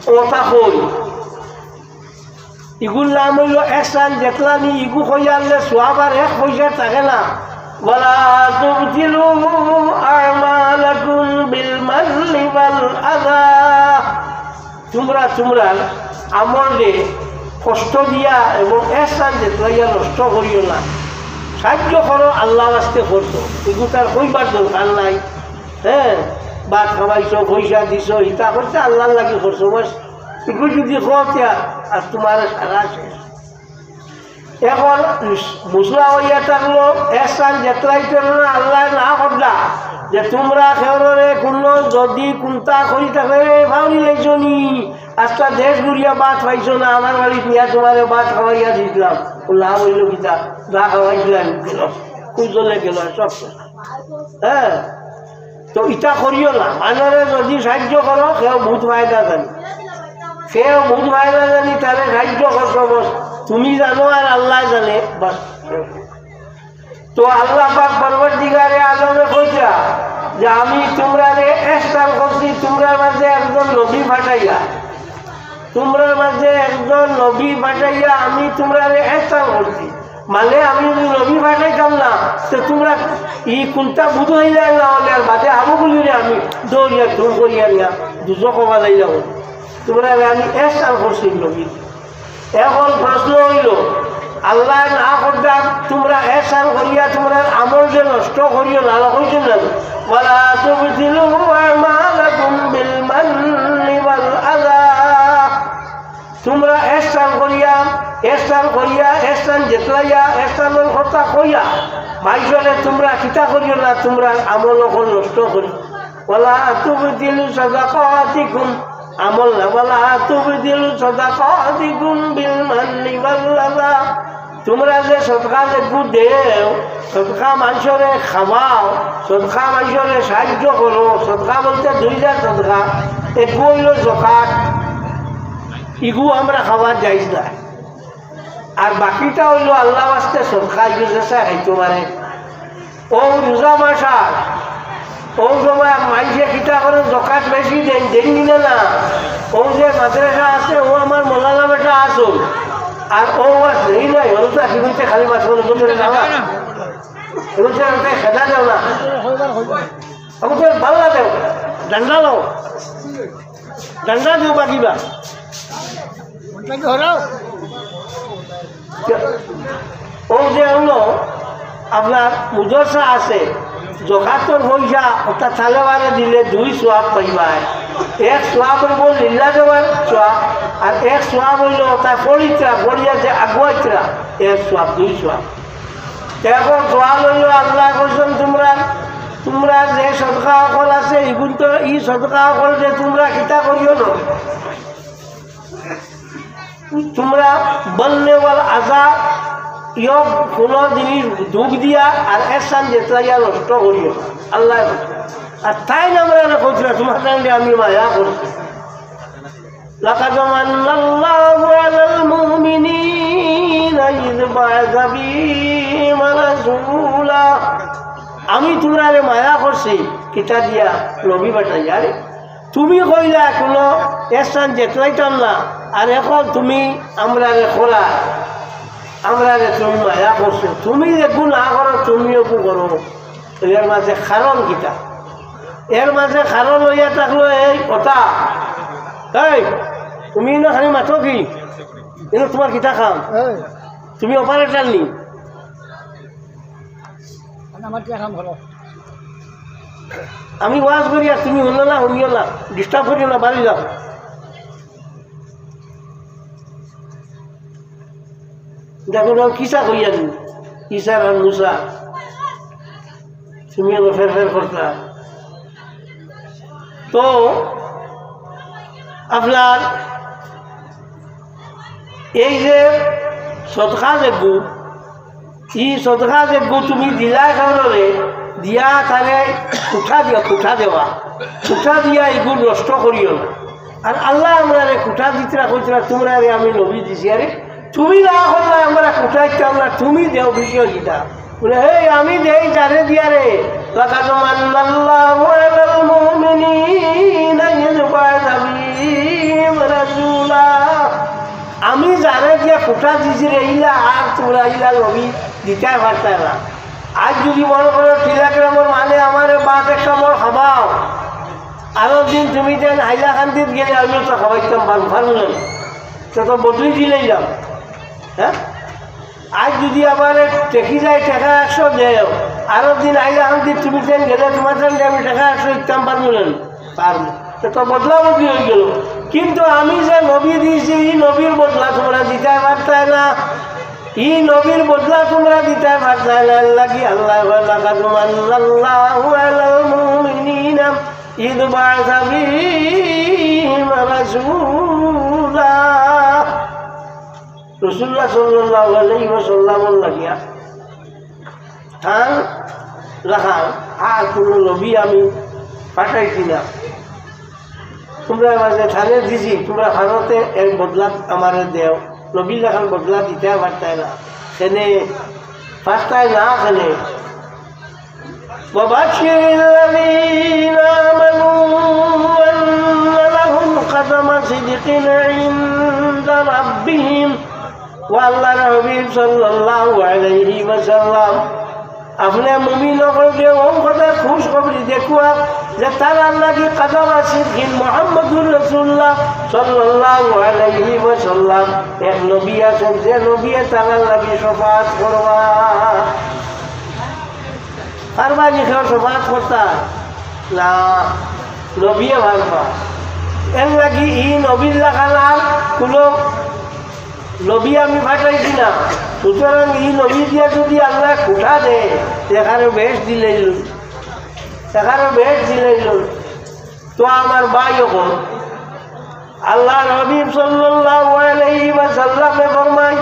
অতা কই। ইগুর নাম অইলো ইহসান, যেতলা নি ইগু কইয়া আনলে সওয়াব আর এক পয়সা থাকে না। ওয়ালা তুবতিলু আমালাকুম বিল মান্নি ওয়াল আযা। তুমরা তুমরার আমলরে কষ্ট দিয়া এবং ইহসান যেতলাইয়া নষ্ট করিও না। সাইয্য করো, আল্লার ওয়াস্তে করছো। ইগুতার কইবার দরকার নাই। হ্যাঁ, ভাত খাওয়াইছো, পয়সা দিছো, ইতা করছো, আল্লার লাগি করছো। বাস, ইগু যুদি কও তে আর তুমার সারা শেষ। অখন মসলা অইয়া থাকলো, ইহসান যেতলাই করো না, আল্লায় না করলা যে তুমরা কেউরে কুনু যুদি কুন্তা করি থাকলে, "এ, পাগল অইছো নি, আস্তা দেশ ঘুরিয়া ভাত পাইছো না, আমার বাড়িত নিয়া তুমারে ভাত খাওয়াইয়া দিছলাম।" অউ লাভ অইলো কিতা? যা খাওয়াইছলাম গেল, কুজলে গেল, সব গেল। হ্যাঁ, তো ইতা করিও না। মানষরে যুদি সাইয্য করো, কেউ বউত ফায়দা জানি, কেউ বউত ফায়দা জানি, তারে সাইয্য করছো, বাস, তুমি জানো আর আল্লায় জানে, বাস। তো আল্লাহ পাক পরওয়ারদিগারে আলমে কইরা যে আমি তুমরারে ইহসান করছি, তুমরার মাঝে একজন নবী পাঠাইয়া, তুমরার মাঝে একজন নবী পাঠাইয়া আমি তুমরারে ইহসান করছি। মানে আমি যদি নবী পাঠাইতাম না, তো তুমরা ই কুনটা বুঝ অইলা না অইলে আর বাদে হাবু বলিরে আমি দৌড়িয়া ধুম করিয়া নিয়া দুজখো বাজাইলাম। তুমরারে আমি ইহসান করছি নবী। এখন প্রশ্ন অইলো, আল্লায় না করতা, তুমরা ইহসান করিয়া তুমরার আমল যে নষ্ট করিও না, আল্লায় কইছইন না, "ওয়ালা তুবতিলু আমালাকুম বিল মান্নি ওয়াল আযা।" তুমরা ইহসান করিয়া, ইহসান করিয়া, ইহসান জেতলাইয়া, ইহসানর কথা কইয়া, মানষরে তুমরা কিতা করিও না, তুমরার আমল অকল নষ্ট করিও। "ওয়ালা তুবতিলু সাদাকাতিকুম", আমল না, "ওয়ালা তুবতিলু সাদাকাতিকুম বিল মান্নি ওয়াল আযা।" তুমরা যে সদকা যেগু দেও, সদকা মানষরে খাওয়াও, সদকা মানষরে সাহায্য করো, সদকা বলতে দুইটা সদকা, এগু অইলো জকাত, ইগু আমরা খাওয়া জায়েজ না। আর বাকিটা অইলো আল্লাহ ওয়াস্তে সদকা, ইগু যে চায় খাইতো পারে। অউ রোজা মাস আর, অউ সময় মানষে কিতা করে জকাত বেশি দেইন, দেইন নি না? অউ যে মাদ্রাসা আছে, অউ আমার মৌলানা বেটা আছে, আর অউ আর দেই নাই, অউ তো আসি বলতে খালি মাস করে ভিতরে যাওয়া, এগুলো তো আমাকে খেদা দেও না, আমাকে পাল্লা দেও, ডান্ডা লও, ডান্ডা দেও বাকিবা। অউ যে অইলো আপনার মাদ্রাসা আছে, জকাতর পয়সা অর্থাৎ তালেবারে দিলে দুই সওয়াব পাইবায়। এক সওয়াব অইলো লিল্লা দেওয়ার সওয়াব, আর এক সওয়াব অইলো অর্থাৎ পড়িত্রা, পড়িয়া যে আগুয়াইত্রা, এর সওয়াব, দুই সওয়াব। এখন সওয়াল অইলো, আল্লায় কইছইন, তুমরা, তুমরা যে সদকা অকল আছে, ইগুন তো ই সদকা অকল যে তুমরা কিতা করিও না। তুমরা বললে ওয়াল আযা, ইয়ো কুনু জিনিস দুখ দিয়া আর ইহসান জেতলাইয়া নষ্ট করিও না। আল্লায় কইছইন। আর তাইন আমরারে কইরা, তুমার সঙ্গে আমি মায়া করছি। লাকাদ মান্নাল্লাহু আলাল মুমিনিনা ইয বাআসা ফীহিম রাসূলা। আমি তুমরারে মায়া করছি, কিতা দিয়া? নবী পাঠাইয়া। আরে, তুমি কইলা কুনু ইহসান জেতলাইতাম না, আর এখন তুমি আমরারে কইরা, আমরারে তুমি মায়া করছো, তুমি যেগু না করো, তুমি অগু করো। তো এর মাঝে কারণ কিতা? এর মাঝে কারণ অইয়া থাকলো এই কথা, এই, তুমি ইনো খালি মাতো কি? ইনো তুমার কিতা কাম? এই। তুমি অপারেটর নি? আমার কিতা কাম করো? আমি ওয়াজ করি আর তুমি হুনো না, হুনিও না, ডিস্টার্ব করিও না, বাড়ি যাও। দেখো না, কিসা কইয়া নি? ইসা আর মুসা। তুমি আবার ফের ফের করতা। তো আপনার এই যে সদকা যেগু, ই সদকা যেগু তুমি দিলায় কাউরে, দিয়া তারে কুঠা দিয়া, কুঠা দেওয়া, কুঠা দিয়া ইগু নষ্ট করিও না। আর আল্লায় আমরারে কুঠা দিতরা কইতরা, তুমরারে আমি নবী দিছি, আরে তুমি না করলায় আমরা কুঠা দিতাম না, তুমি দেও, বিষয় কিতা? বলে, হে, আমি দেই যারে দিয়ারে। লাকাদ মান্নাল্লাহু আলাল মুমিনিনা ইয বাআসা ফীহিম রাসূলা। আমি যারে দিয়া কুঠা দিছি রে, ইলা আর তুমরা ইলা নবী দিতায় পারতায় না। আইজ যদি মনো করো টেলিগ্রামর মানে আমারে ভাত এক কামড় খাবাও, আরো দিন তুমি যেন হাইলাকান্দিত গেলে আমিও তো খাবাইতাম পারমু, পারমু না? তো, তো বদলি দিলাইলাম, হ্যাঁ? আইজ যদি আমারে টেকি যায় টেকা একশো দেও, আরো দিন আইলাকান্দিত তুমি যেন গেলে তুমার যেন আমি টেকা একশো দিতাম পারমু না? পারমু। তো, তো বদলা বদলি অইগেলো। কিন্তু আমি যে নবী দিছি, ই নবীর বদলা তুমরা দিতায় পারতায় না। ই নবীর বদলা তুমরা দিতায় পারতায় না। এর লাগি আল্লায় কয়, "লাকাদ মান্নাল্লাহু আলাল মুমিনিনা ইয বাআসা ফীহিম রাসূলা।" রাসূলুল্লাহ সাল্লাল্লাহু আলাইহি ওয়াসাল্লামর লাগিয়া তান লাখান আর কুনু নবী আমি পাঠাইছি না। তুমরার মাঝে তানে দিছি, তুমরা ভারতে এর বদলা আমারে দেও। নবীর লাখান বদলা দিতায় পারতায় না। কেনে পাত্তায় না খেলে। وبشر الذين آمنوا أن لهم قدم صدق عند ربهم। ও আল্লাহর হাবিব সাল্লাল্লাহু আলাইহি ওয়াসাল্লাম, আপনে মুমিন অকলরে অউ কথা খুশখবরি দেউক্কা যে তারার লাগি কদম সিদ্দিকিন মুহাম্মদুর রাসূলুল্লাহ সাল্লাল্লাহু আলাইহি ওয়াসাল্লাম এক নবী আছইন, যে নবীয়ে তারার লাগি শাফাআত করবা। পারবা নি কেউ শাফাআত করতা? না, নবীয়ে পারবা। এরলাগি ই নবীর লাখান আর কুনু নবী আমি পাঠাইছি না। সুতরাং ই নবী দিয়া যুদি আল্লায় খুটা দেয়, তে কারো বেহেস্ত দিলাইল, তে কারো বেহেস্ত দিলাইল। তো আমার ভাই অকল, আল্লাহর হাবিব সাল্লাল্লাহু আলাইহি ওয়াসাল্লামে ফরমাইন,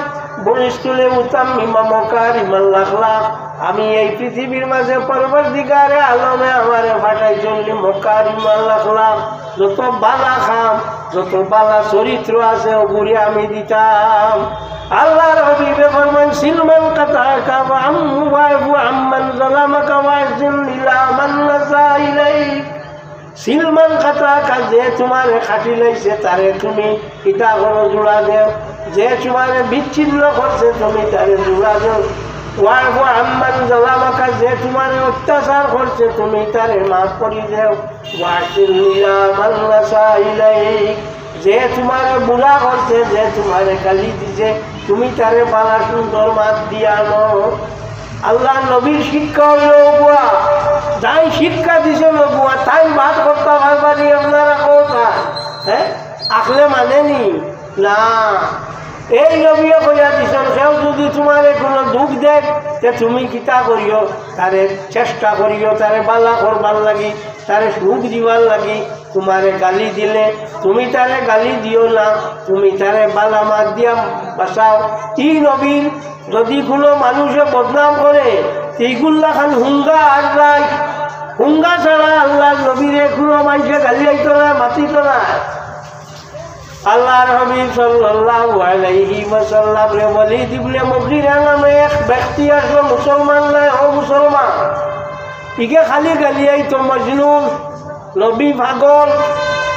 بعثت لأتمم مكارم الأخلاق। আমি এই পৃথিবীর মাঝে পরওয়ারদিগারে আলমে আমারে পাঠাইছইন লি মকারিমাল আখলাক, যত বালা কাম, যত বালা চরিত্র আছে, অগুরে আমি দিতাম। আল্লাহর হাবিবে ফরমাইন, صل من قطعك واعف عمن ظلمك وأحسن إلى من أساء إليك। صل من قطعك, যে তুমারে কাটিলাইছে, তারে তুমি কিতা করো, জুড়া দেও। যে তুমারে বিচ্ছিন্ন করছে, তুমি তারে জুড়া দেও। واعف عمن ظلمك, যে তুমারে অত্যাচার করছে, তুমি তারে মাফ করি দেও। وأحسن إلى من أساء إليك, যে তুমারে বুরা করছে, যে তুমারে গালি দিছে, তুমি তারে বালা সুন্দর মাত দিয়া আনো। আল্লাহর নবীর শিক্ষা অইলো অগুয়া, যাইন শিক্ষা দিছইন অগুয়া, তাইন বাদ করতা পারবা নি আপনারা কউক্কা? হ্যাঁ, আখলে মানে নি? না। এই নবীয়ে কইয়া দিছইন, কেউ যুদি তুমারে কুনু দুখ দেয়, তে তুমি কিতা করিও? তারে চেষ্টা করিও, তারে বালা করবার লাগি, তারে সুখ দিবার লাগি। তুমারে গালি দিলে, তুমি তারে গালি দিও না, তুমি তারে বালা মাত দিয়া বাচাও। ই নবীর যুদি কুনু মানুষে বদনাম করে, তে ইগুর লাখান হুঙ্গা আর নাই। হুঙ্গা ছাড়া আল্লাহর নবীরে কুনু মানষে গালিয়াইতো না, মাতিতো না। আল্লাহর হাবিব সাল্লাল্লাহু আলাইহি ওয়াসাল্লামরে ওয়ালিদ ইবনে মুগিরা নামে এক ব্যক্তি আছলো, মুসলমান নায়, অমুসলমান। ইগে খালি গালিয়াইতো, মজনুন, নবী পাগল,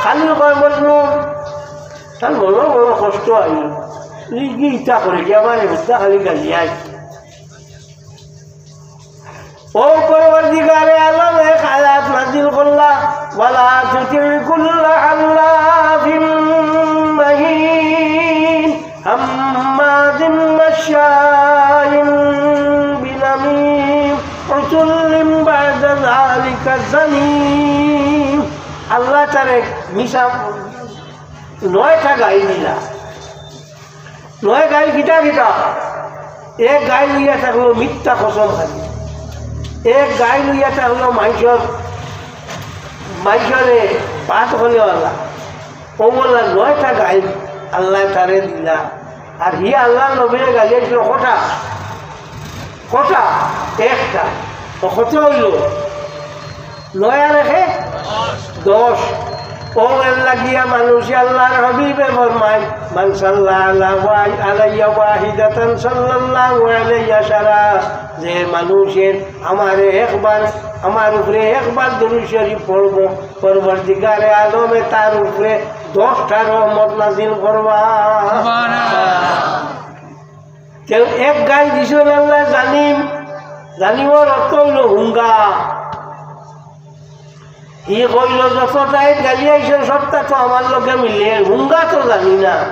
খালি কয় মজনুন। তার মনো মনো কষ্ট অইলো, ইগে ইতা করে কিতা, আমারে হুদ্দা খালি গালিয়ায়। ও পরওয়ারদিগারে আলম এক আয়াত নাজিল করলা, ولا تطع كل حلاف مهين هماز مشاء بنميم عتل بعد ذلك زنيم। আল্লায় তারে মিছা নয়টা গাইল দিলা। নয় গাইল কিতা কিতা? এক গাইল অইয়া থাকলো মিথ্যা কসম খালি, এক গাইল অইয়া থাকলো মানষর, মানষরে বাদ করেওয়ালা। অউ বলা নয়টা গাইল আল্লায় তারে দিলা। আর হি আল্লাহর নবীরে গালিয়াইছিল কটা? কটা? একটা। তো কত অইলো? নয় আর একে দশ। অউ এরলাগিয়া মানুষে আল্লাহর হাবিবে ফরমাইন, من صلى على واحد علي واحدة صلى الله عليه عشرا। যে মানুষে আমারে একবার, আমার উপরে একবার দুরূদ শরীফ পড়বো, পরওয়ারদিগারে আলমে তার উপরে দশটা রহমত নাজিল করবা। সুবহানাল্লাহ। কেউ এক গাইল দিছইন আল্লায় জালিম, জালিমর অর্থ অইলো হুঙ্গা। ই কইলো, "যত জাইত গালিয়াইছইন, সবটা তো আমার লগে মিলে, হুঙ্গা তো জানি না।"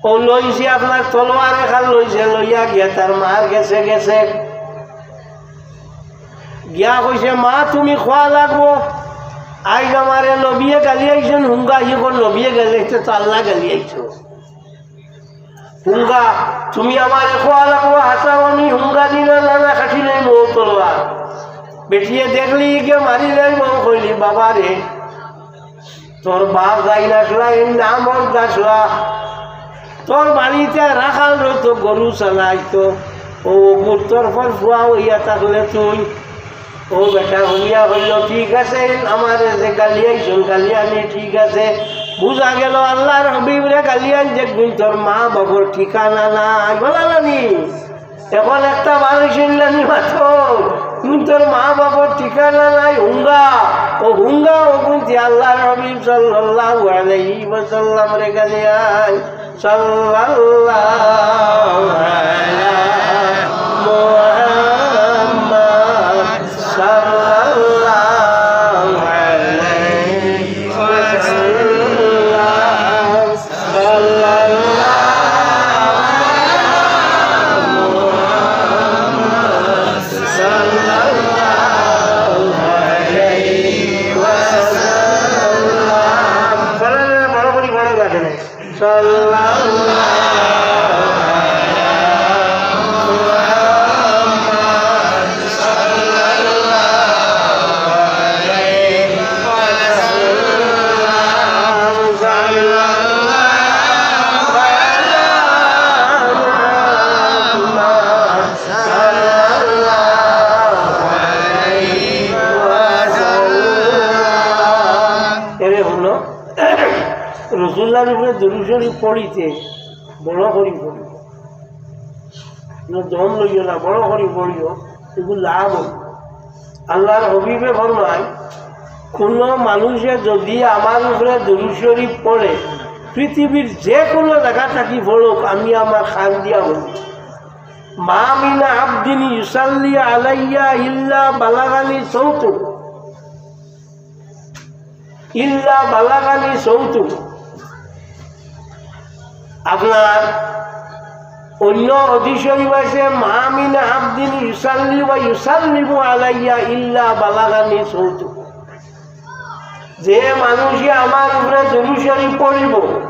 অউ লইছে আপনার তলোয়ার এখান লইছে, লইয়া গিয়া তার মার গেছে গেছে। গিয়া কইছে, "মা, তুমি কওয়া লাগবো, আইজ আমারে নবীয়ে গালিয়াইছইন হুঙ্গা।" ই কয়, "নবীয়ে গালিয়াইছে তো আল্লায় গালিয়াইছো।" হুঙ্গা, তুমি আমারে কওয়া লাগবো, হাছা আমি হুঙ্গা দিন না, না, না, কাটিলাইমু তলোয়ার। বেটিয়ে দেখলি গিয়া মারিলাইমু, কইলি, "বাবা রে, তোর বাপ যাইন আছলা, এর নাম অর দাসলা। তোর বাড়িত রাখাল রইতো, গরু চালাইতো, অউ অগুর তরফর ফুয়া অইয়া থাকলে তুই।" অউ বেটা হুনিয়া কইলো, "ঠিক আছে, আমারে যে গালিয়াইছইন, গালিয়ানি ঠিক আছে।" বুঝা গেলো আল্লাহর হাবিবরে গালিয়াইন যেগুইন, তোর মা বাপর ঠিকানা নাই। বলা নানি? এখন একটা মানুষ ইন্দানি মাত্র, কিন্তু তোর মা বাবার ঠিকানা নাই, হুঙ্গা। ও হুঙ্গা, ও কিন্তু আল্লাহর হাবিব সাল্লাল্লাহু আলাইহি ওয়াসাল্লাম রে কাছে আয়। সাল্লাল্লাহু আলা মুহাম্মদ, সাল্লাল্লাহু আলাইহি ওয়াসাল্লাম। এরে হুনো, রসুল্লাহর উপরে দুরূদ শরীফ পড়িতে বড় করি পড়িও। ইনো দম লইও না, বড় করি পড়িও, এগুলো লাভ অইবো। আল্লাহর হাবিবে ফরমায়, কোনো মানুষে যদি আমার উপরে দুরূদ শরীফ পড়ে, পৃথিবীর যে কোনো জাগা থাকি পড়ুক, আমি আমার কান দিয়া হুনি। মা মিন আবদিন ইউসাল্লি আলাইয়া ইল্লা বালাগানি সৌতু, ইল্লা বালাগানি সৌতু। আপনার অন্য হাদিস শরীফ আছে, মা মিন আবদিন ইউসাল্লি ওয়া ইউসাল্লিমু আলাইয়া ইল্লা বালাগানি সৌতু। যে মানুষে আমার উপরে দুরূদ শরীফ পড়িবো,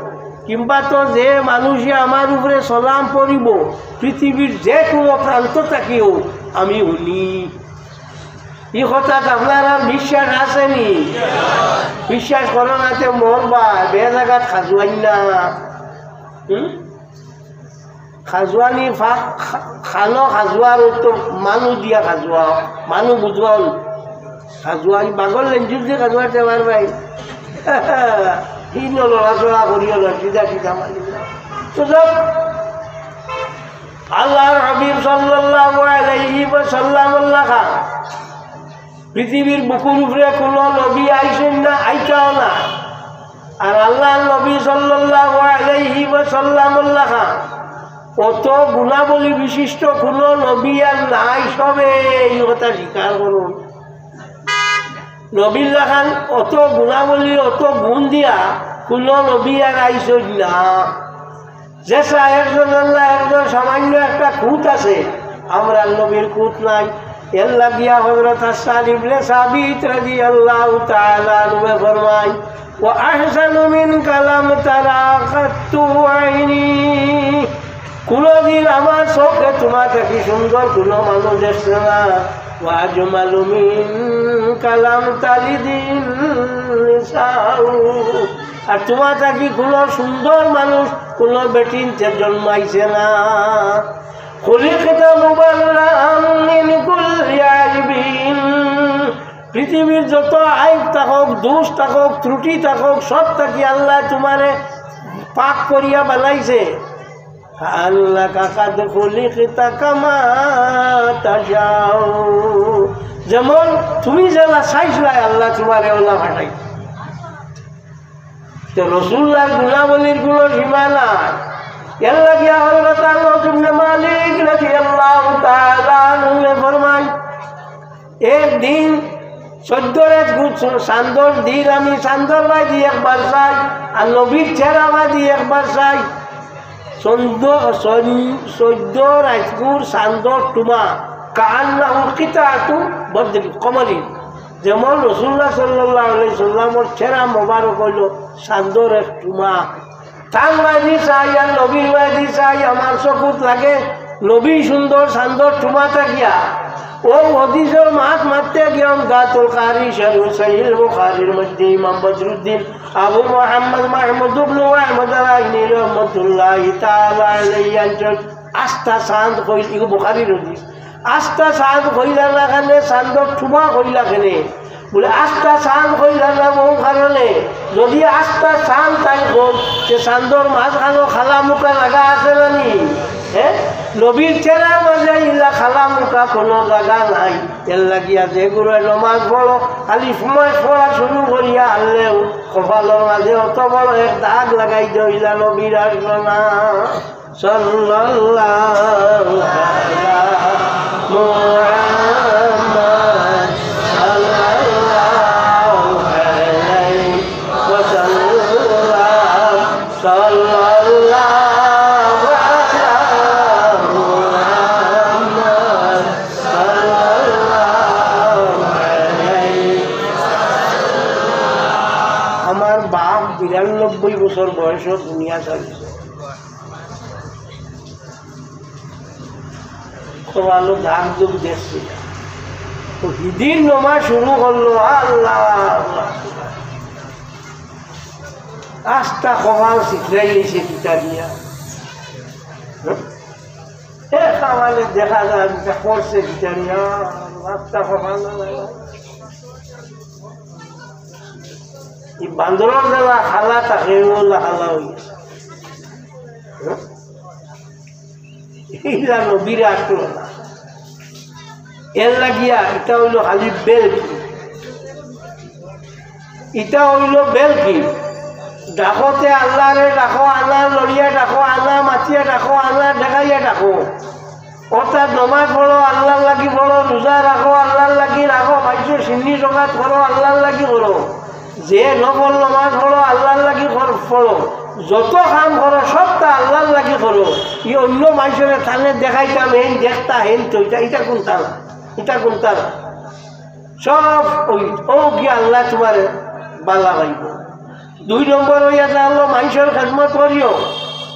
কিংবা তো যে মানুষে আমার উপরে সালাম পড়িবো, পৃথিবীর যে কোনো প্রান্ত থাকিও আমি হুনি। ই কথাত আপনারার বিশ্বাস আছে নি? বিশ্বাস করো না তে মরবা, বে জাগাত খাজুয়াইন না। হুম? খাজুয়ানি ফা-, খা-, খানো খাজুয়ার তো মানুষ দিয়া খাজুয়া, মানুষ বুঝবাও না। খাজুয়ানি বাগর লেঞ্জুর দিয়ে খাজুয়াতে পারবাই। ই নড়াচড়া করিও না, সিধা সিধা মানি না। তো যাক, আল্লাহর হাবিব সাল্লাল্লাহু আলাইহি ওয়াসাল্লাম আল্লাহ খান পৃথিবীর বুকুর উপরে কোনো নবী আইছইন না, আইতাও না। আর আল্লাহর নবী সাল্লাল্লাহু আলাইহি ওয়াসাল্লাম আল্লাহ খান অত গুণাবলী বিশিষ্ট কোনো নবী আর নাই, সবে এই কথা স্বীকার করুন। নবীর লাখান অত গুণাবলী, অত গুণ দিয়া কোনো নবী আর আইছইন না। যেসা একজন আল্লাহ, একজন সামান্য একটা খুঁত আছে, আমরার নবীর খুঁত নাই। এর লাগিয়া হযরত হাসসান ইবনে সাবিত রাদিয়াল্লাহু তাআলা আনহু ফরমায়, "ওয়া আহসানু মিনকা লাম তারা কাত্তু আইনি।" কোনোদিন আমার চোখে তোমার থাকি সুন্দর কোনো মানুষ দেখছে না। "ওয়া আজমালু মিনকা লাম তালিদিন নিসাউ।" আর তোমার থাকি কোনো সুন্দর মানুষ কোনো বেটিন্তে জন্মাইছে না। খুলিকতা মুবাররাআম মিন কুল্লি আইবিন। পৃথিবীর যত আইব থাকুক, দোষ থাকুক, ত্রুটি থাকুক, সব থাকি আল্লাহ তোমারে পাক করিয়া বানাইছে। কাআন্নাকা কাদ খুলিকতা কামা তাশাউ। যেমন তুমি যেলা চাইছলায়, আল্লাহ তোমারে ওলা পাঠাইছে। তো রসুল্লাহর গুণাবলীর কোনো সীমা নাই। এর লাগিয়া হযরত আনাস ইবনে মালিক রাদিয়াল্লাহু তাআলা আনহু ফরমায়, একদিন চৈদ্দ রাইত গু-, চান্দর দিন আমি চান্দর বায়দি একবার চাই, আর নবীর চেহারা বায়দি একবার চাই। চন্দ্র, চন-, চৈদ্দ রাইতগুর চান্দর টুমা, কাআন্নাহু কিতাআতু বদরিন কমারিন। যেমন রাসূলুল্লাহ সাল্লাল্লাহু আলাইহি সাল্লামর চেহারা মোবারক অইলো চান্দর এক টুমা। তান বায়দি চাই আর নবীর বায়দি চাই, আমার চকুত লাগে নবী সুন্দর চান্দর টুমা থাকিয়া। অউ হাদিসর মাত মাততে গিয়া উমদাতুল কারি শরহ সহিহ বুখারীর মধ্যে ইমাম বদরুদ্দিন আবু মুহাম্মদ মাহমুদ ইবনে আহমদ আল আইনি রহমতুল্লাহি তাআলা আলাইহি আনছইন, আস্তা চান্দ কইল, ইগু বুখারীর হাদিস। আস্তা চান্দ কইলা না কেনে, চান্দর টুমা কইলা কেনে? বুলে, আস্তা চান্দ কইলা না বউ কারণে। যদি আস্তা চান্দ তাইন কইন, তে চান্দর মাঝখানো কালা মুকা লাগা আছে না নি? হ্যাঁ, নবীর চেহারার মাঝে ইলা খালা মুখা কোনো জাগা নাই। এর লাগিয়া যেগুলো নমাজ পড়ো, খালি সময় পড়া শুরু করিয়া আনলেও কপালর মাঝে অত বড় এক দাগ লাগাই দেও, ইলা নবীর আসলো না। সাল্লাল্লাহু আলা মুহাম্মদ সাল্লাল্লাহু আলাইহি ওয়াসাল্লাম। সাল্লাল্লাহু আলা মুহাম্মদ সাল্লাল্লাহু আলাইহি। আমার বাপ বিরানব্বই বছর বয়সে দুনিয়া ছাড়ছে। তো ভালো দাগ দুগ দেখছি। তো হিদিন নমাজ শুরু করলো, আল্লাহ, আল্লাহ। আস্তা কপাল ছিটলাই নিছে কিতা দিয়া। হ্যাঁ? এ কামালে দেখা যায়, এটা করছে কিতা দিয়া, আস্তা কপাল। এই বান্দরর জ্বালা খালা থাকে, ওলা খালা হয়ে গেছে। হ্যাঁ? ইলা নবীর আসলো না। এর লাগিয়া ইটা অইলো খালি বেলকি। ইটা অইলো বেলকি। ডাকতে আল্লাহরে ডাকো, আল্লাহ লড়িয়া ডাকো, আল্লাহ মাতিয়া ডাকো, আল্লাহ দেখাইয়া ডাকো। অর্থাৎ নমাজ পড়ো, আল্লাহর লাগি পড়ো, রোজা রাখো, আল্লাহর লাগি রাখো, বাইশো সিন্নি জকাত করো, আল্লাহর লাগি করো। যে নফল নমাজ পড়ো, আল্লাহর লাগি কর-, পড়ো। যত কাম করো, সবটা আল্লাহর লাগি করো। ই অন্য মানষরে তানে দেখাইতাম, হেন দেখতা, হেন তো, ইটা, ইটা কুনতা না, ইটা কুনতা না। সব ওই, ও কি আল্লাহ তোমারে বালা পাইব। দুই নম্বর অইয়া যে আল্লাহ মানষর খেদমত করিও,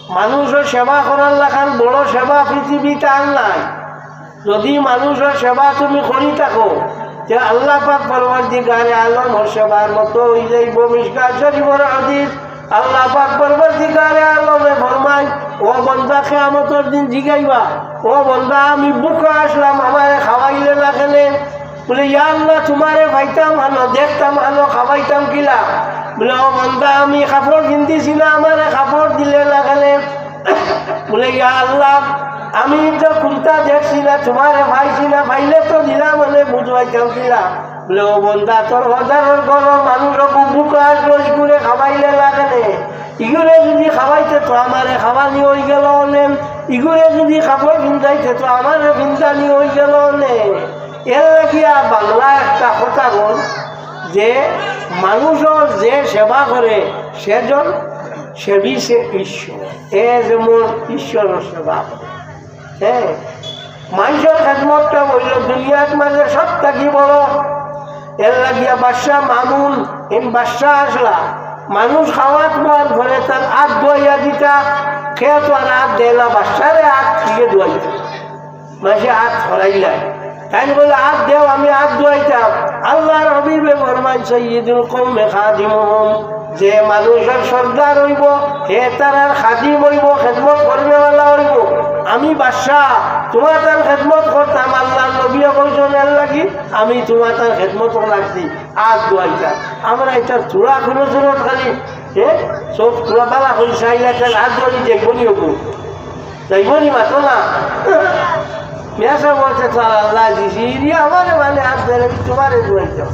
মানুষর সেবা করার লাখান বড় সেবা পৃথিবীত আর নাই। যদি মানুষর সেবা তুমি করি থাকো, তে আল্লাহ পাক পরওয়ারদিগারে আলমর সেবার মতো অই যাইব। মিশকাত শরীফর হাদিস, আল্লাহ পাক পরওয়ারদিগারে আলমে ফরমায়, "ও বন্দা, কিয়ামতর দিন জিগাইবা, ও বন্দা, আমি ভুকা আসলাম, আমারে খাওয়াইলে না কেনে?" বলে, "ইয়া আল্লাহ, তোমারে পাইতাম ভালো, দেখতাম ভালো, খাওয়াইতাম কিলা?" বলে, "ও বন্দা, আমি কাপড় পিন্দিছি না, আমারে কাপড় দিলে না কেনে?" বলে, "ইয়া আল্লাহ, আমি তো কুন্তা দেখছি না, তোমারে পাইছি না, পাইলে তো দিলাম, মানে বুঝবাইতাম কিলা?" বলে, "ও বন্দা, তোর বাজারর ঘরর মানুষ খুব ভুকা আসলো, ইগুরে খাওয়াইলে না কেনে? ইগুরে যদি খাওয়াইতে তো আমারে খাওয়ানি অই গেল অনে, ইগুরে যদি কাপড় পিন্দাইতে তো আমারে পিন্দানি অই গেল অনে।" এর লাগিয়া বাংলা একটা কথা বল যে, মানুষর যে সেবা করে, সেজন সেবী সে ঈশ্বর। এ যেমন ঈশ্বরর সেবা করে। হ্যাঁ, মানষর খেদমতটা অইল দুনিয়ার মাঝে সব থাকি বড়। এর লাগিয়া বাদশা মামুন, এন বাদশা আসলা, মানুষ খাওয়াত বওয়ার পরে তার আত ধুয়াইয়া দিতা, কেউ তো আর আত দেয় না, বাদশারে আত ফিরে ধুয়াইতা। মানষে আত ফরাইলা। তাইন বলে, "আত দেও, আমি আত ধুয়াইতাম।" আল্লাহর হাবিবে ফরমাইন, "সাইয়্যিদুল কওমে খাদিমুহুম।" যে মানুষর সর্দার অইব, হে তারার খাদিম অইব, খেদমত করনেওয়ালা অইব। আমি বাদশা, তোমার তার খেদমত করতাম, আল্লাহর নবী কইছইন এর লাগি, আমি তোমার তার খেদমত লাগছি, আত ধুয়াইতাম। আমরা ইতার থুড়া কোনো জরুরত খালি, হে, সব থুড়া বালা করি চাইলে তার আত ধুয়ানি যাইব নি অগু? যাইব নি মাতো না? মিয়া সাব বলছে, "তো আল্লাহ দিছি, ইনি আমারে মানে আত ধরে, আমি তোমারে ধুয়াইতাম।"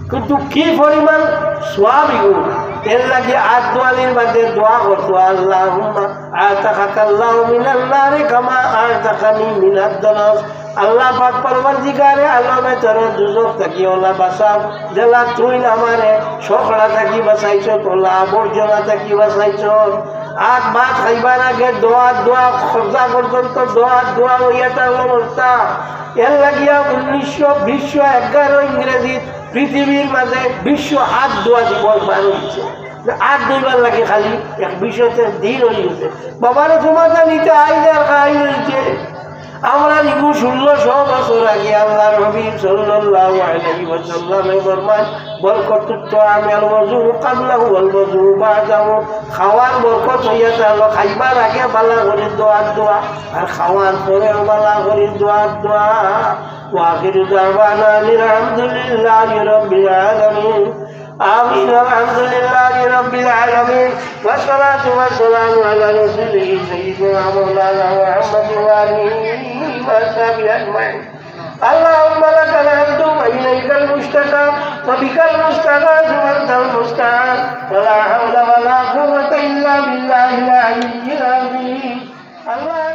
কিন্তু কি পরিমাণ সওয়াব ইগু। এর লাগি আত ধুয়ানির বাদে দোয়া করতো, "আল্লাহুম্মা আতাকাকাল্লাহু মিনান নারি কামা আতাকানি মিনাদ দানাস।" আল্লাহ পাক পরওয়ারদিগারে আলমে তোরে দুজখ থাকি অলা বাঁচাও, যেলা তুই আমারে সকলা থাকি বাঁচাইছস, অলা আবর্জনা থাকি বাঁচাইছস। আর ভাত খাইবার আগে দোয়া, দোয়া, খবজা পর্যন্ত দোয়া, দোয়া অইয়া থাকলো অবস্থা। এর লাগিয়া উনিশশো, বিশশো এগারো ইংরেজিত পৃথিবীর মাঝে বিশ্ব আত ধোয়া দিবস বার অইছে। আত ধুইবার লাগি খালি এক বিশ্বতে দিন অই গেছে। বাবারে, তোমার জানিতে আইজ আর কাইল অইছে। আমরা ইগু ষোলোশো বছর আগে আল্লাহর হাবিব সাল্লাল্লাহু আলাইহি ওয়াসাল্লামে ফরমাইন, "বরকতুত তাআমি আল ওযু ক্বাবলাহু ওয়াল ওযু বা'দাহু।" খাওয়ার বরকত অইয়া থাকলো খাইবার আগে বালা করি দোয়া দোয়া, আর খাওয়ার পরেও বালা করি দোয়া দোয়া। ওয়া আখিরু দাওয়ানা আনিল হামদুলিল্লাহি রাব্বিল আলামিন। آمين. والحمد لله رب العالمين. والصلاة والسلام على رسوله سيدنا مولانا محمد وآله وصحبه أجمعين. اللهم لك الحمد وإليك المشتكى وبك المستغاث وأنت المستعان ولا حول ولا قوة إلا بالله العلي العظيم. اللهم